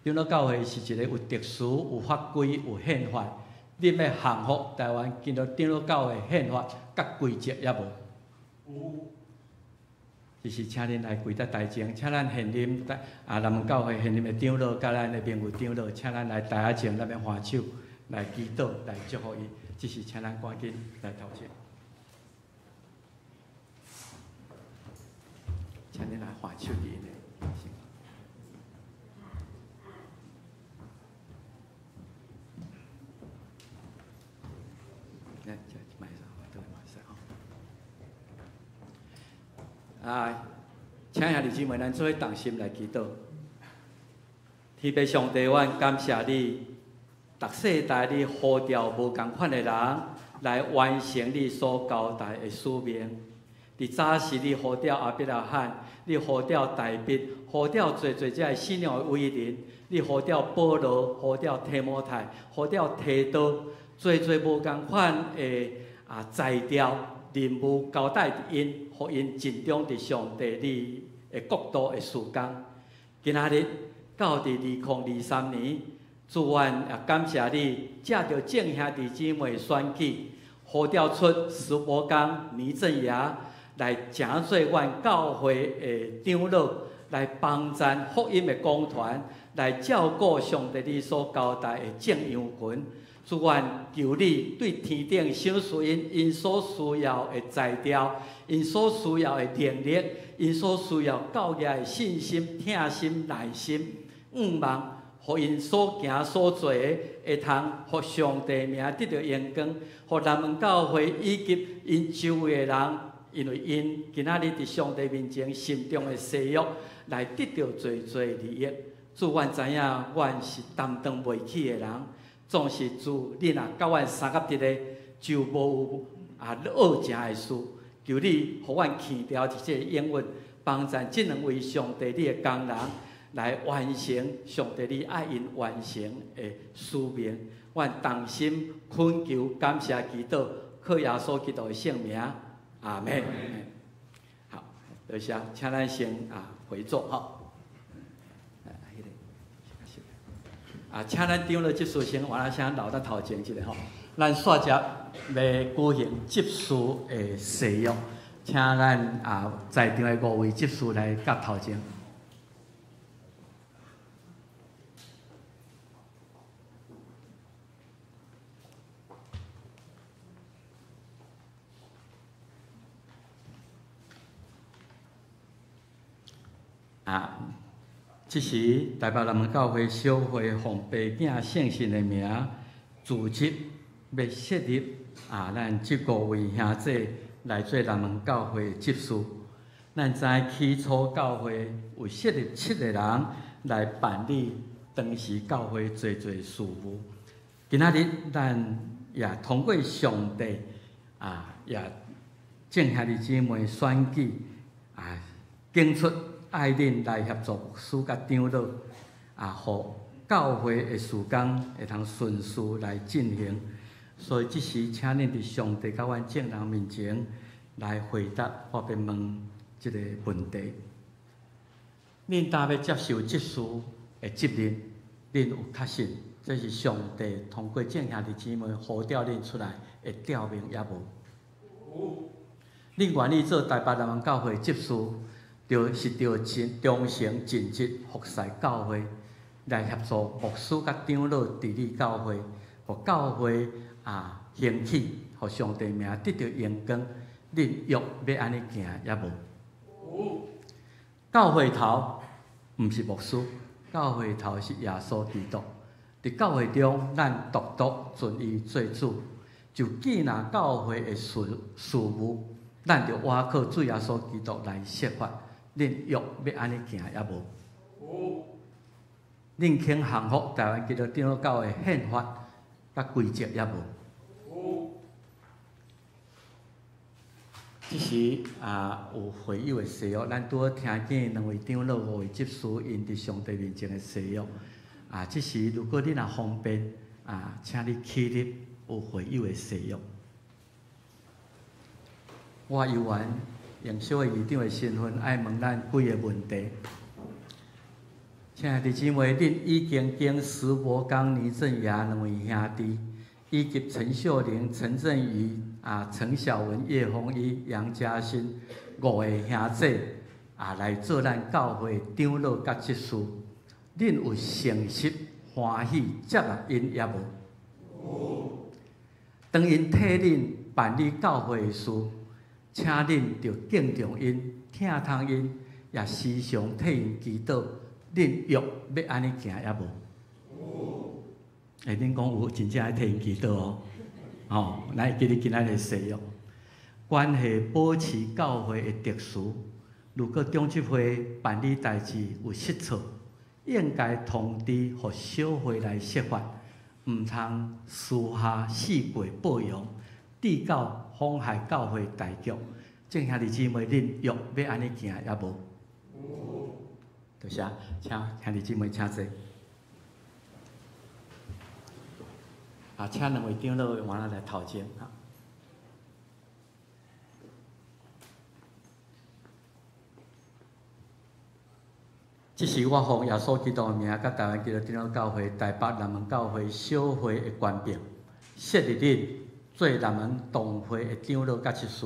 S2: 長老教會是一个有特殊、有法規、有憲法。恁欲降服台灣基督長老教會憲法佮規則抑無？
S1: 有。
S2: 就是請恁來跪佇台前，請咱現任啊南門教會現任的長老佮咱的名譽長老，請咱來台仔前，咱欲換手來祈禱來祝福伊。這是請咱趕緊來頭前，請恁來換手佇𪜶的。來，這買啥？都買啥？啊，請兄弟姊妹，咱做伙同心來祈禱。天父上帝，阮感謝你，逐世代你呼召無仝款的人來完成你所交代的使命。佇早時，你呼召亞伯拉罕，你呼召大衛，呼召濟濟這个信仰的偉人，你呼召保羅，呼召提摩太，呼召提多，濟濟無仝款的啊才調任務交代𪜶，予𪜶盡忠佇上帝你的國度的事工。今仔日到佇2023年，主阮也感謝你，藉著眾兄弟姊妹選舉，呼召出石博剛、倪正雅來成做阮教會的長老，來幫贊福音的講團，來照顧上帝你所交代的眾羊群。主，阮求你對天頂賞賜𪜶𪜶所需要的才調，𪜶所需要的能力，𪜶所需要教業的信心、疼心、耐心、向望，予𪜶所行所做的，會通予上帝名得著榮光，予南門教會以及𪜶周圍的人，因為𪜶今仔日佇上帝面前心中的誓約，來得著濟濟利益。主，阮知影，阮是擔當袂起的人。總是主，你若佮阮相佮佇咧，就無有惡食的事。求你予阮去掉一切應允，幫贊這兩位上帝你的工人來完成上帝你愛𪜶完成的使命。阮同心懇求感謝祈禱，靠耶穌基督的聖名，阿們。好，多謝，請咱先回座吼。請咱長老執事先，換仔聲留佇頭前一下吼。咱煞接欲舉行執事的誓約，請咱在場的五位執事來到頭前。這時台北南門教會小會奉爸囝聖神的名，組織欲設立咱這五位兄弟來做南門教會執事。咱知起初教會有設立7個人來辦理當時教會濟濟事務。今仔日咱也通過上帝也眾兄弟姊妹選舉揀出愛恁來協助牧師佮長老，予教會的事工會通順序來進行。所以這時，請恁佇上帝佮阮眾人面前來回答我欲問這個問題。恁當欲接受執事的責任，恁有確信這是上帝通過眾兄弟姊妹呼召恁出來的召命抑無？恁願意做台北南門教會執事？就是著忠誠盡職服侍教會，來協助牧師佮長老治理教會，予教會興起，予上帝名得著榮光。恁約欲按呢行抑無？教會頭毋是牧師，教會頭是耶穌基督。佇教會中，咱獨獨尊伊做主。就既若教會的事務，咱著倚靠主耶穌基督來設法。恁約欲按呢行抑無？恁肯降服台灣基督長老教會憲法佮規則抑無？這時有會友的誓約，咱拄好聽見兩位長老、五位執事𪜶佇上帝面前的誓約。這時如果你若方便，請你起立有會友的誓約。我猶原用小會議長的身份，愛問咱幾个問題。親愛的姊妹，恁已經經石伯剛、倪鎮雅兩位兄弟，以及陳秀玲、陳振宇、陳小文、葉豐一、楊嘉欣五个兄弟來做咱教會長老佮執事。恁有誠實歡喜接納𪜶抑無？當𪜶替恁辦理教會的事，請恁著敬重𪜶、疼痛𪜶，也時常替𪜶祈禱。恁約欲按呢行抑無？恁講有真正愛替𪜶祈禱哦，吼，咱會記得今仔日誓約，關係保持教會的秩序。如果長執會辦理代誌有失錯，應該通知予小會來釋法，毋通私下四界報揚，至到妨害教會大局。眾兄弟姊妹，恁約欲按呢行抑無？多謝，請兄弟姊妹請坐。請兩位長老換來頭前。這是我奉耶穌基督的名，佮台灣基督長老教會台北南門教會小會的權柄，設立恁做南門同會的長老佮執事。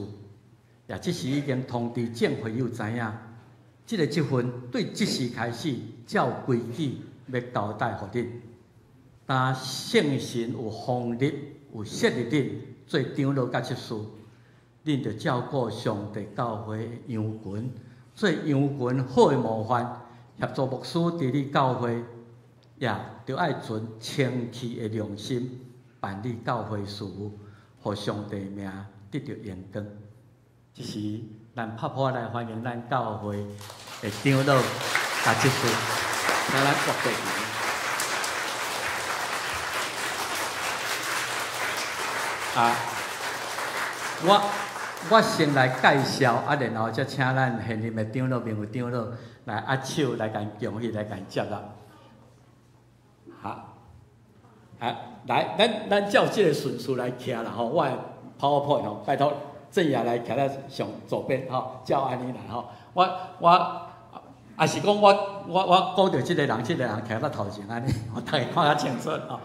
S2: 也這時已經通知眾會友知影，這个職分對這時開始照規矩欲交代予恁。但聖神有封立、有設立恁做長老佮執事，恁著照顧上帝教會的羊群，做羊群好的模範，協助牧師治理教會，也著愛存清氣的良心辦理教會事務，予上帝名得著榮光。這時，咱拍破來歡迎咱教會的長老佮執事，請咱活過去。啊，我先來介紹，啊，然後才請咱現任的長老、名譽長老來握手，來共恭喜，來共接納。好，啊，來，咱照這個順序來徛啦吼，我的 PowerPoint 吼，拜託正爺來徛咧上左邊吼，照按呢來吼。我，也是講我講著這個人，這個人徛咧頭前按呢，予大家看較清楚吼。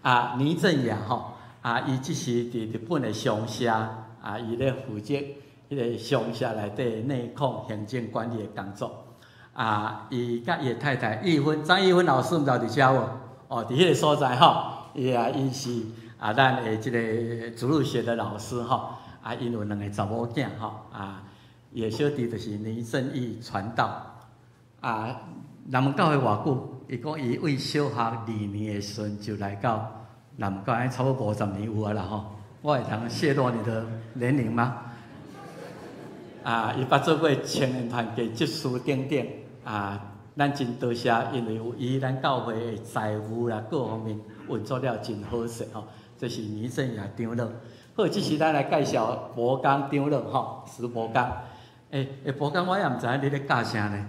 S2: 啊，倪正雅吼。啊，伊這是佇日本的商社，啊，伊咧負責彼个商社內底內控行政管理的工作。啊，伊佮伊的太太玉芬，張玉芬老師毋知佇遮無？哦，佇彼个所在吼，伊啊，伊是啊，咱的這个主日學的老師吼。啊，𪜶有兩个查某囝吼。啊，伊的小弟就是倪正義傳道。啊，南門教會偌久？伊講伊為小學二年的時陣就來到南門教會，差不多50年有啊啦吼。我會通泄露你的年齡嗎？啊，伊捌做過青年團契執事等等。啊，咱真多謝，因為有伊，咱教會的財務啦各方面運作了真好勢吼。這是倪正雅長老。好，這時咱來介紹博剛長老吼，石博剛。博剛我也毋知影你咧教啥呢？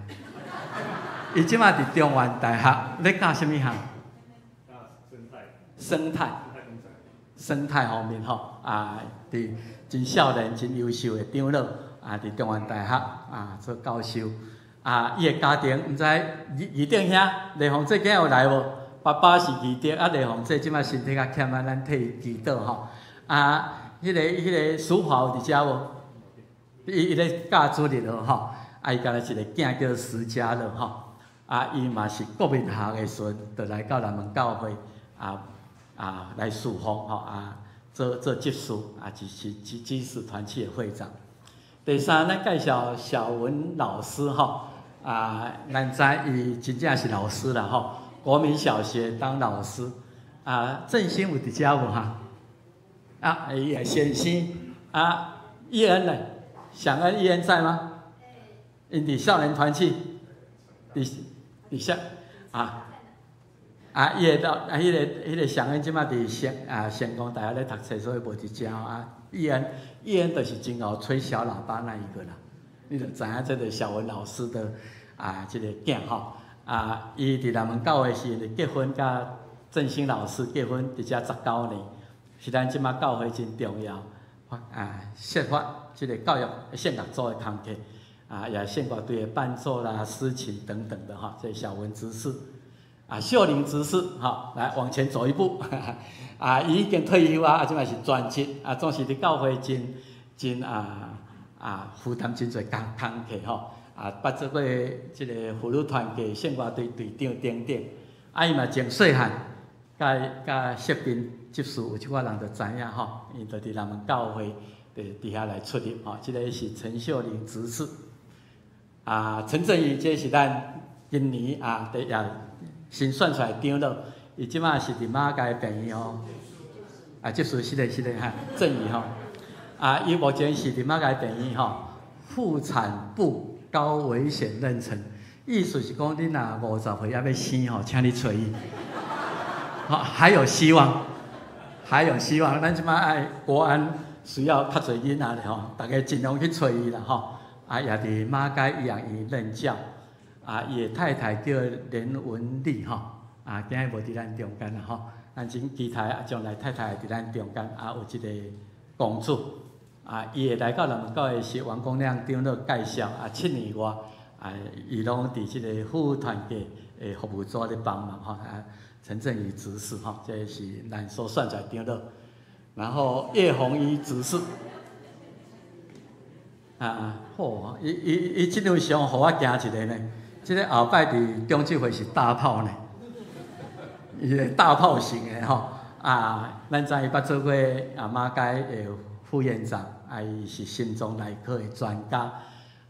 S2: 伊這馬佇中原大學咧教啥物項？生態，生態方面吼，啊，佇真少年、真優秀的長老，啊，佇中原大學啊做教授，啊，伊的家庭毋知二長兄麗鳳姐今日有來無？爸爸是二長，啊，麗鳳姐這馬身體較欠啊，咱替伊祈禱吼。啊，彼个淑華有佇遮無？伊咧教主日學吼，啊，伊敢若一个囝叫石家樂吼，啊，伊嘛是國民學的時陣，就來到南門教會啊。啊，來侍奉吼啊，做執事啊，是知識團契的會長。第三，咱介紹小文老師吼啊，咱知伊真正是老師啦吼，國民小學當老師啊，振興有佇遮無哈？啊，伊也先生啊，伊恩呢？享恩伊恩在嗎？𪜶佇少年團契，佇下啊。啊，伊个啊，彼个祥恩這馬佇成功大學咧讀冊，所以無佇遮啊。伊恩就是真𠢕吹小喇叭那一個啦，你就知影這个小文老師的啊，這个囝吼。啊，伊佇南門教會時陣結婚，佮振興老師結婚，佇遮19年，是咱這馬教會真重要啊，設法這个教育聖樂組的工課，啊，也聖樂隊的伴奏啦、司琴等等的吼，這小文執事。啊，秀玲執事，吼，來往前走一步，啊，伊已經退休啊，啊，這馬是專職，啊，總是佇教會真啊負擔真濟工課吼，啊，捌做過這个婦女團契聖樂隊隊長等等，啊，伊嘛從細漢，佮謝斌執事有一寡人就知影吼，伊就佇南門教會佇遐來出入吼，這个是陳秀玲執事，啊，陳振宇這是咱今年啊，也新選出來長老，伊這馬是佇馬偕病院吼，啊，這是是的哈，振宇吼，啊，伊目前是佇馬偕病院吼，婦產部高危險妊娠，意思是講你若50歲猶欲生吼，請你揣伊，好，還有希望，還有希望，咱這馬愛國安需要較濟囡仔咧吼，大家盡量去揣伊啦吼，啊，也佇馬偕醫養院任教。啊，伊的太太叫連文麗吼，啊，今日無佇咱中間啦吼，咱真期待啊，將來太太佇咱中間啊，有一个公主，啊，伊會來到南門教會是王光亮長老介紹啊，7年外啊，伊攏佇這个服務團契的服務組咧幫忙吼，啊，陳振宇執事吼，這是咱所選出來長老，然後葉紅衣執事。啊，好，伊這張相予我驚一个呢。這个後擺佇中集會是大炮呢，伊个大炮型的吼。啊，咱知伊捌做过啊马偕的副院长，啊，伊是心脏内科的专家，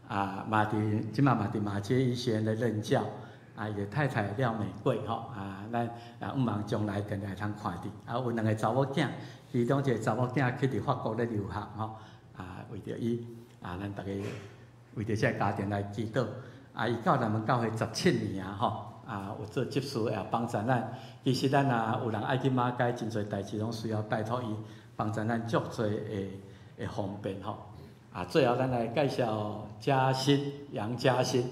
S2: 啊，嘛伫这马嘛伫马偕医学院咧任教，啊，伊的太太廖美桂吼，啊，咱啊向望将来定定会通看著。啊，有两个查某囝，其中一个查某囝去伫法国咧留学吼，啊，为著伊，啊，咱逐家为著这个家庭来祈祷。啊，伊到南门教会17年啊吼，啊，有做执事也帮助咱。其实咱若有人爱去马偕，真濟代誌攏需要拜託伊幫助咱足濟的方便吼。啊，最後咱來介紹嘉欣楊嘉欣。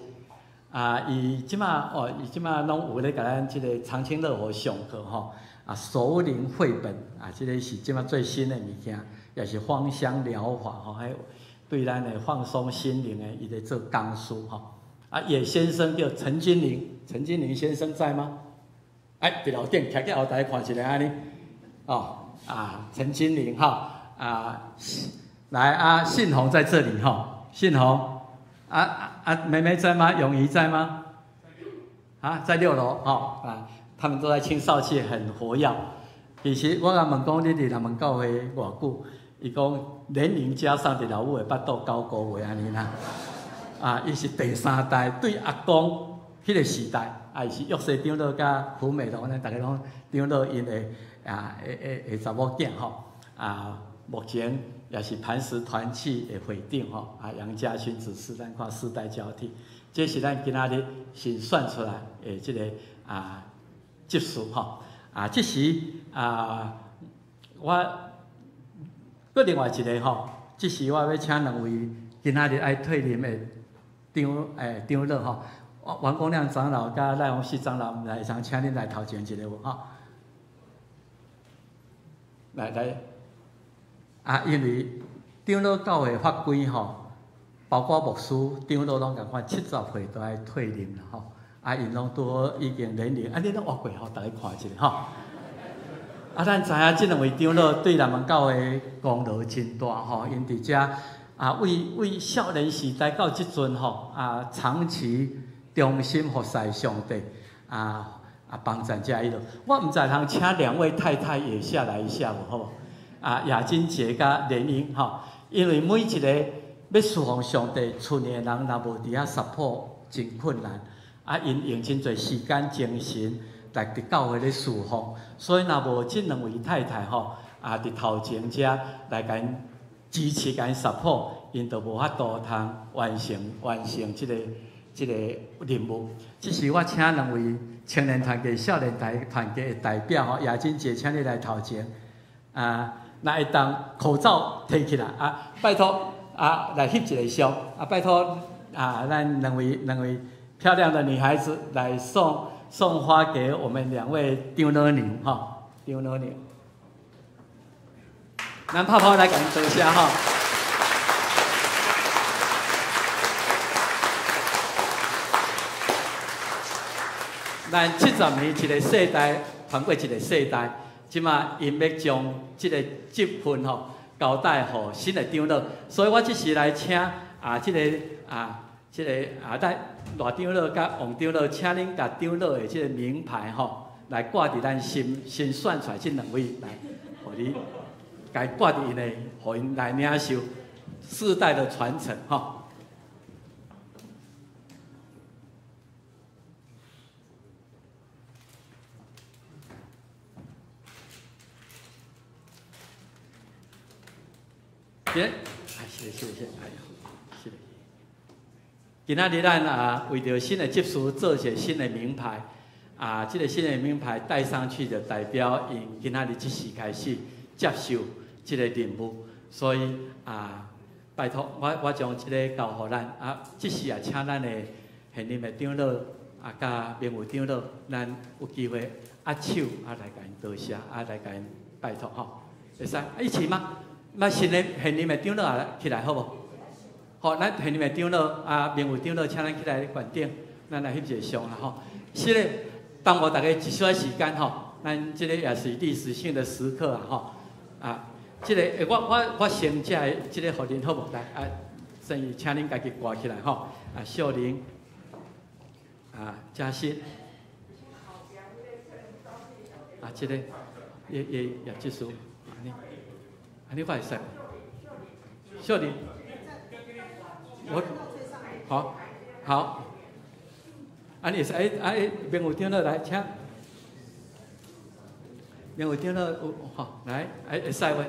S2: 啊，伊這馬哦，伊這馬攏有咧共咱這個長青樂活上課吼。啊，熟齡繪本啊，這個是這馬最新的物件，也是芳香療法吼，彼對咱的放鬆心靈的，伊咧做講師吼。啊，葉先生叫陳金玲，陳金玲先生在嗎？哎，佇樓頂徛起後台看一下按呢，哦，啊，陳金玲哈，啊，來啊，信宏在這裡哈，信宏，啊啊，妹妹在嗎？永怡在嗎？啊，在六樓吼，啊，他們都在青少界很活躍。其實我共問講，你佇南門教會偌久？伊講年齡加上佇老母的腹肚9個月按呢啦。啊，伊是第三代，對阿公彼個時代，啊，伊是約瑟長老佮胡美龍，咱逐家攏長老𪜶的啊，的查某囝吼。啊，目前也是磐石團契的會長吼。啊，楊家勳執事，咱看世代交替，這是咱今仔日新選出來的這個啊執事吼。啊，這時啊，我閣另外一個吼，這時我欲請兩位今仔日愛退任的長老吼，王光亮長老佮賴宏熙長老，毋知會通請恁來頭前一下無吼？來來，啊，因為長老教會法規吼，包括牧師、長老攏仝款，70歲都愛退任啦吼。啊，𪜶攏拄好已經年齡，啊，恁攏活過吼，逐家看一下吼。啊，咱知影這兩位長老對南門教會功勞真大吼，𪜶佇遮。啊，為少年時代到這陣吼，啊，長期忠心服侍上帝，啊啊，幫贊遮伊落。我毋知通請兩位太太也下來一下無好無？啊，雅金姐佮蓮英吼，因為每一個欲侍奉上帝厝內的人，若無佇遐 support，真困難。啊，𪜶用真濟時間精神來佇教會咧侍奉，所以若無這兩位太太吼，啊，佇頭前遮來共𪜶支持、共𪜶 support，𪜶就無法度通完成這個任務。這時我請兩位青年團契、少年團契的代表吼，雅金姐，請你來頭前。啊，若會當口罩提起來啊，拜託啊，來翕一个相啊，拜託啊，咱兩位漂亮的女孩子來送花給我們兩位長老娘吼，長老娘。咱拍拍來共𪜶多謝吼。咱70年一個世代傳過一個世代，這馬𪜶欲將這個職分吼交代予新的長老，所以我這時來請啊，這個啊，這個啊，咱賴長老佮王長老，請恁共長老的這個名牌吼來掛佇咱新選出來這兩位來，予你。共掛佇𪜶的，予𪜶來領受世代的傳承，吼。是，是是，哎呀，是。今仔日咱啊，為著新的執事做一個新的名牌，啊，這個新的名牌戴上去，就代表𪜶今仔日這時開始接受這個任務，所以啊，拜託我將這個交予咱啊，這時也請咱的現任的長老啊，佮名譽長老，咱有機會握手啊，來共𪜶多謝啊，來共𪜶拜託吼，會使一起嗎？那新的現任的長老也起來好無？好，咱現任的長老啊，名譽長老，請咱起來懸頂，咱來翕一个相啦吼。是的，耽誤大家一小時間吼，咱這個也是歷史性的時刻啊吼。啊，這個我先這個這個予恁好無？來啊，先請恁家己掛起來吼。啊，秀玲，啊，嘉欣。啊，這個，葉葉葉執事，按呢，按呢我會使。秀玲，我，好，好，按呢會使，哎，明有長老來，請，明有長老有，好，來，哎，會使無？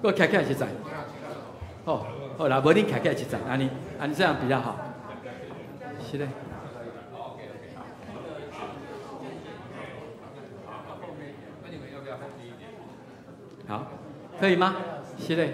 S2: 閣徛起來一陣，好，好啦，無恁徛起來一陣，按呢，按呢這樣比較好。是的。好，可以嗎？是的。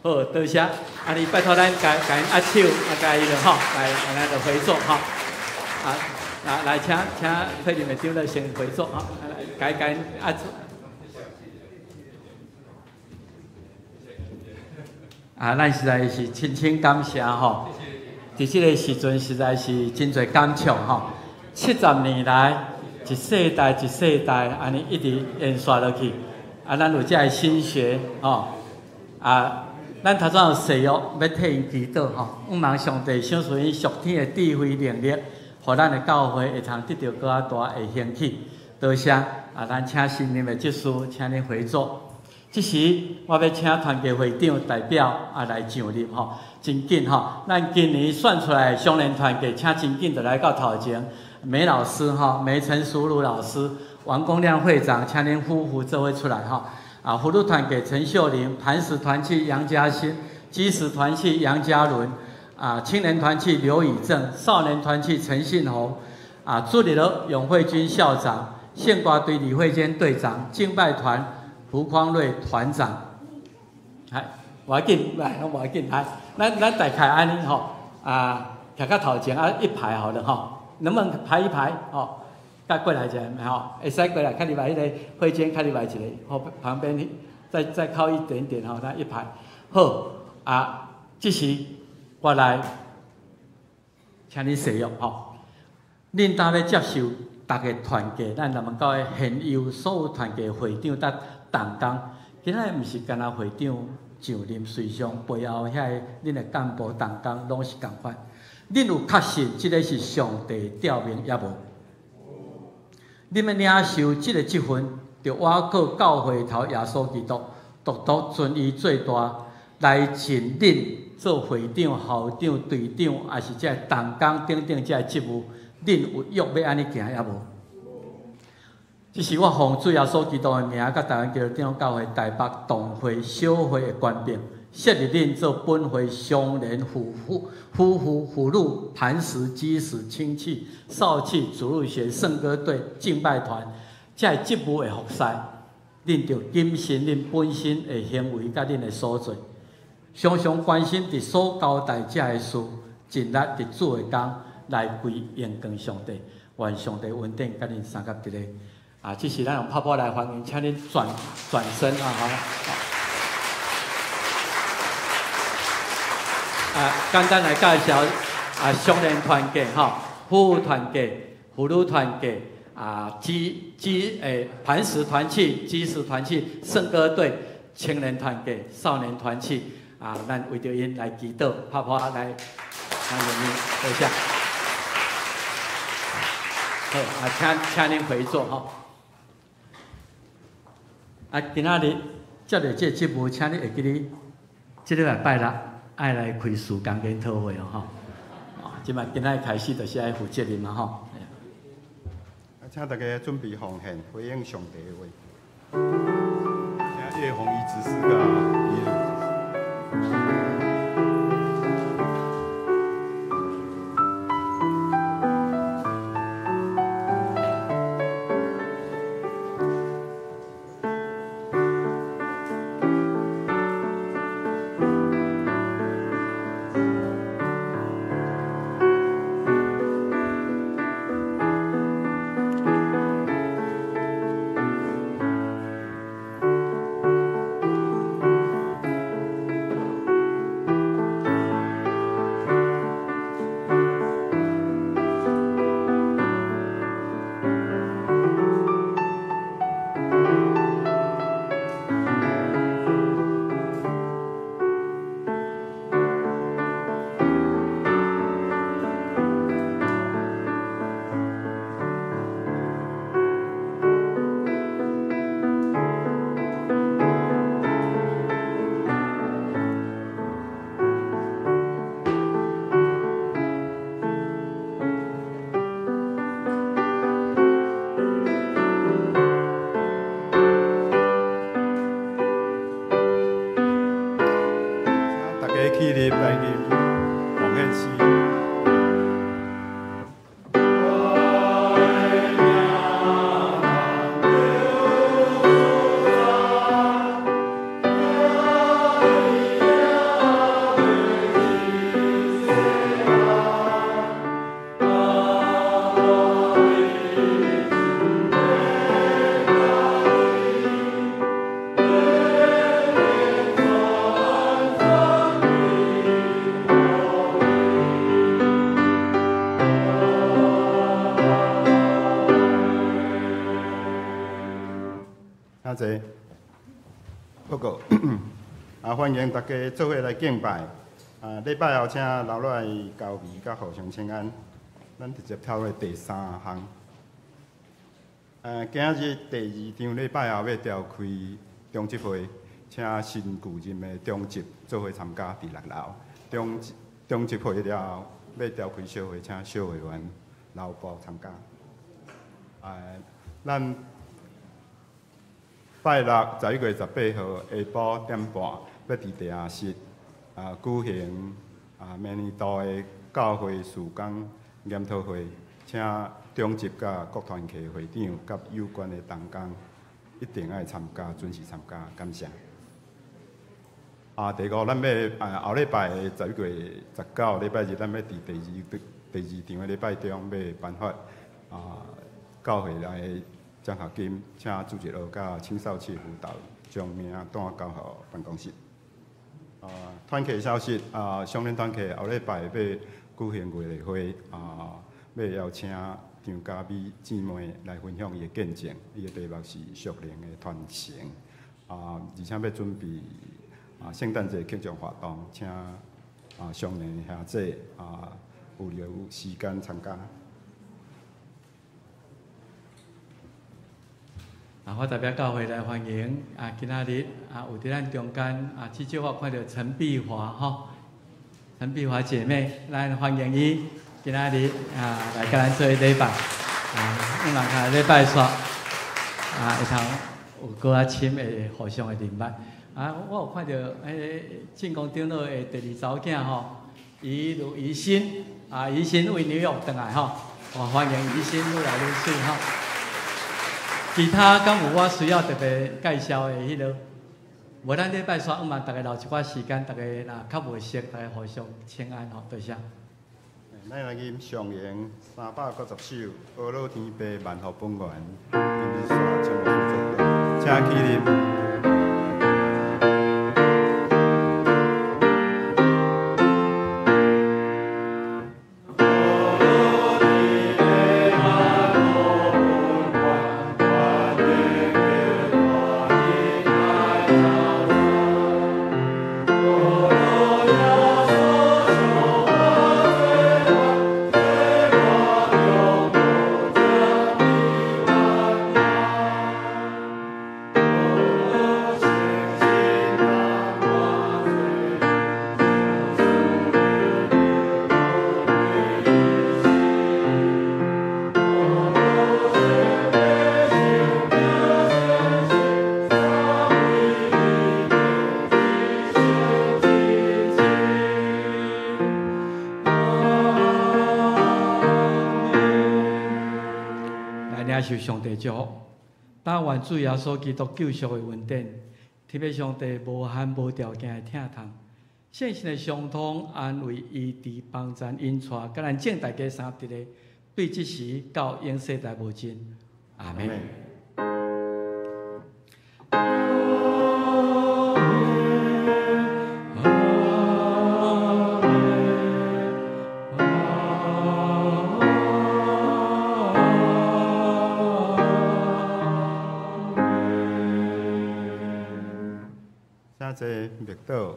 S2: 好，多謝。啊，你拜託咱共共𪜶握手，啊，共伊就吼，來，來咱就回座吼。啊，來來，請請退任的長老先回座吼，來，共共𪜶握手。啊，咱實在是深深感謝吼。佇這个時陣實在是真濟感觸吼。70年來，一世代一世代按呢一直延續落去。啊，咱有這个心血吼。啊，咱頭先有誓約欲替𪜶祈禱吼，向望上帝賞賜𪜶屬天的智慧能力，予咱的教會會通得著閣較大的興起。多謝啊，咱請新任的執事，請恁回座。這時，我欲請團契會長代表啊來上任吼，真緊吼。咱今年選出來的雙聯團契，請真緊就來到頭前。梅老師吼，梅陳淑如老師、王公亮會長，請恁夫婦做伙出來吼。啊，福祿團契陳秀玲，磐石團契楊嘉欣，基石團契楊嘉倫，啊，青年團契劉以正，少年團契陳信宏，啊，助理的永惠君校長，憲歌隊李慧娟隊長，敬拜團胡匡瑞團長。來，無要緊，來，攏無要緊，來，咱咱大概按呢吼，啊，徛較頭前啊一排好了吼，能不能排一排吼？佮過來一下，吼，會使過來，較入來彼个慧娟，較入來一個，後旁邊再再靠一點點吼，咱一排。好，啊，這時我來請恁誓約吼，恁當欲接受逐个團契，咱南門教會現有所有團契會長佮同工，今仔日毋是干焦會長上任，隨上背後遐个恁的幹部同工攏是仝款。恁有確信這个是上帝調命抑無？恁欲領受這个職分，著倚靠教會頭耶穌基督，獨獨尊伊做大，來盡恁做會長、校長、隊長，抑是這个同工等等這个職務，恁有約欲按呢行抑無？這是我奉主耶穌基督的名，佮台灣基督長老教會台北同會小會的權柄，設立恁做本會雙聯夫婦、夫婦、婦女、磐石、基石、青契、少契、主日學、聖歌隊、敬拜團，這个職務的服侍，恁著謹慎恁本身的行為佮恁的所做，常常關心佇所交代這个事，盡力佇主的工來歸榮光上帝，願上帝恩典佮恁相佮佇咧。啊，這是咱用拍鼓來歡迎，請恁轉轉身啊！好，啊，簡單來介紹啊，雙聯團契吼，夫婦團契、婦女團契啊，基基誒磐石團契、基石團契、聖歌隊、青年團契、少年團契啊，咱為著𪜶來祈禱，拍鼓來歡迎恁，多謝。好，啊，請請恁回座吼。啊，今仔日接著這个職務，請你會記得，這禮拜拜六愛來開事工研討會哦，吼。啊，這擺今仔日開始就是愛負責任嘛，吼。
S1: 啊，請大家準備奉獻，回應上帝的話。請葉宏儀執事佮一路。坐。報告，歡迎大家做伙來敬拜。禮拜後請留落來交誼佮互相請安。咱直接跳入第三項。今仔日第二場禮拜後欲召開中執會，請新舊任的中執做伙參加佇6樓。中執會了後，欲召開小會，請小會員留步參加。咱拜六11月18號下晡點半，欲佇地下室舉行明年度的教會事工研討會，請中執佮各團契會長佮有關的同工一定愛參加，準時參加，感謝。第五，咱欲後禮拜11月19禮拜日，咱欲佇第二場的禮拜中欲頒發教會內獎學金，請主日學佮青少期輔導將名單交予辦公室。團契消息，上年團契後禮拜欲舉行月例會，欲邀請張嘉美姊妹來分享伊的見證，伊的題目是屬靈的傳承。而且欲準備聖誕節慶祝活動，請上年兄姊有留時間參加。
S2: 我代表教會來歡迎今仔日有佇咱中間至少我看著陳碧華吼，陳碧華姐妹，咱歡迎伊今仔日來佮咱做禮拜，希望下禮拜煞會通有閣較深的互相的認捌。我有看著彼个進公長老的第二查某囝吼，怡如怡心，怡心為紐約轉來吼，我歡迎怡心愈來愈媠吼。其他敢有我需要特別介紹的彼落？無咱禮拜煞，向望逐家留一寡時間，逐家若較無熟，逐家互相請安吼，多謝。
S1: 咱來吟上詠390首，阿樂天父萬福本源，今日煞唱請起立。
S2: 受上帝祝福，但願主耶穌基督救贖的恩典，天父上帝無限無條件的疼痛，聖神的相通安慰、醫治、幫贊、引帶，佮咱眾大家三合一个，對這時到永世代無盡。阿們。
S1: 請坐默禱。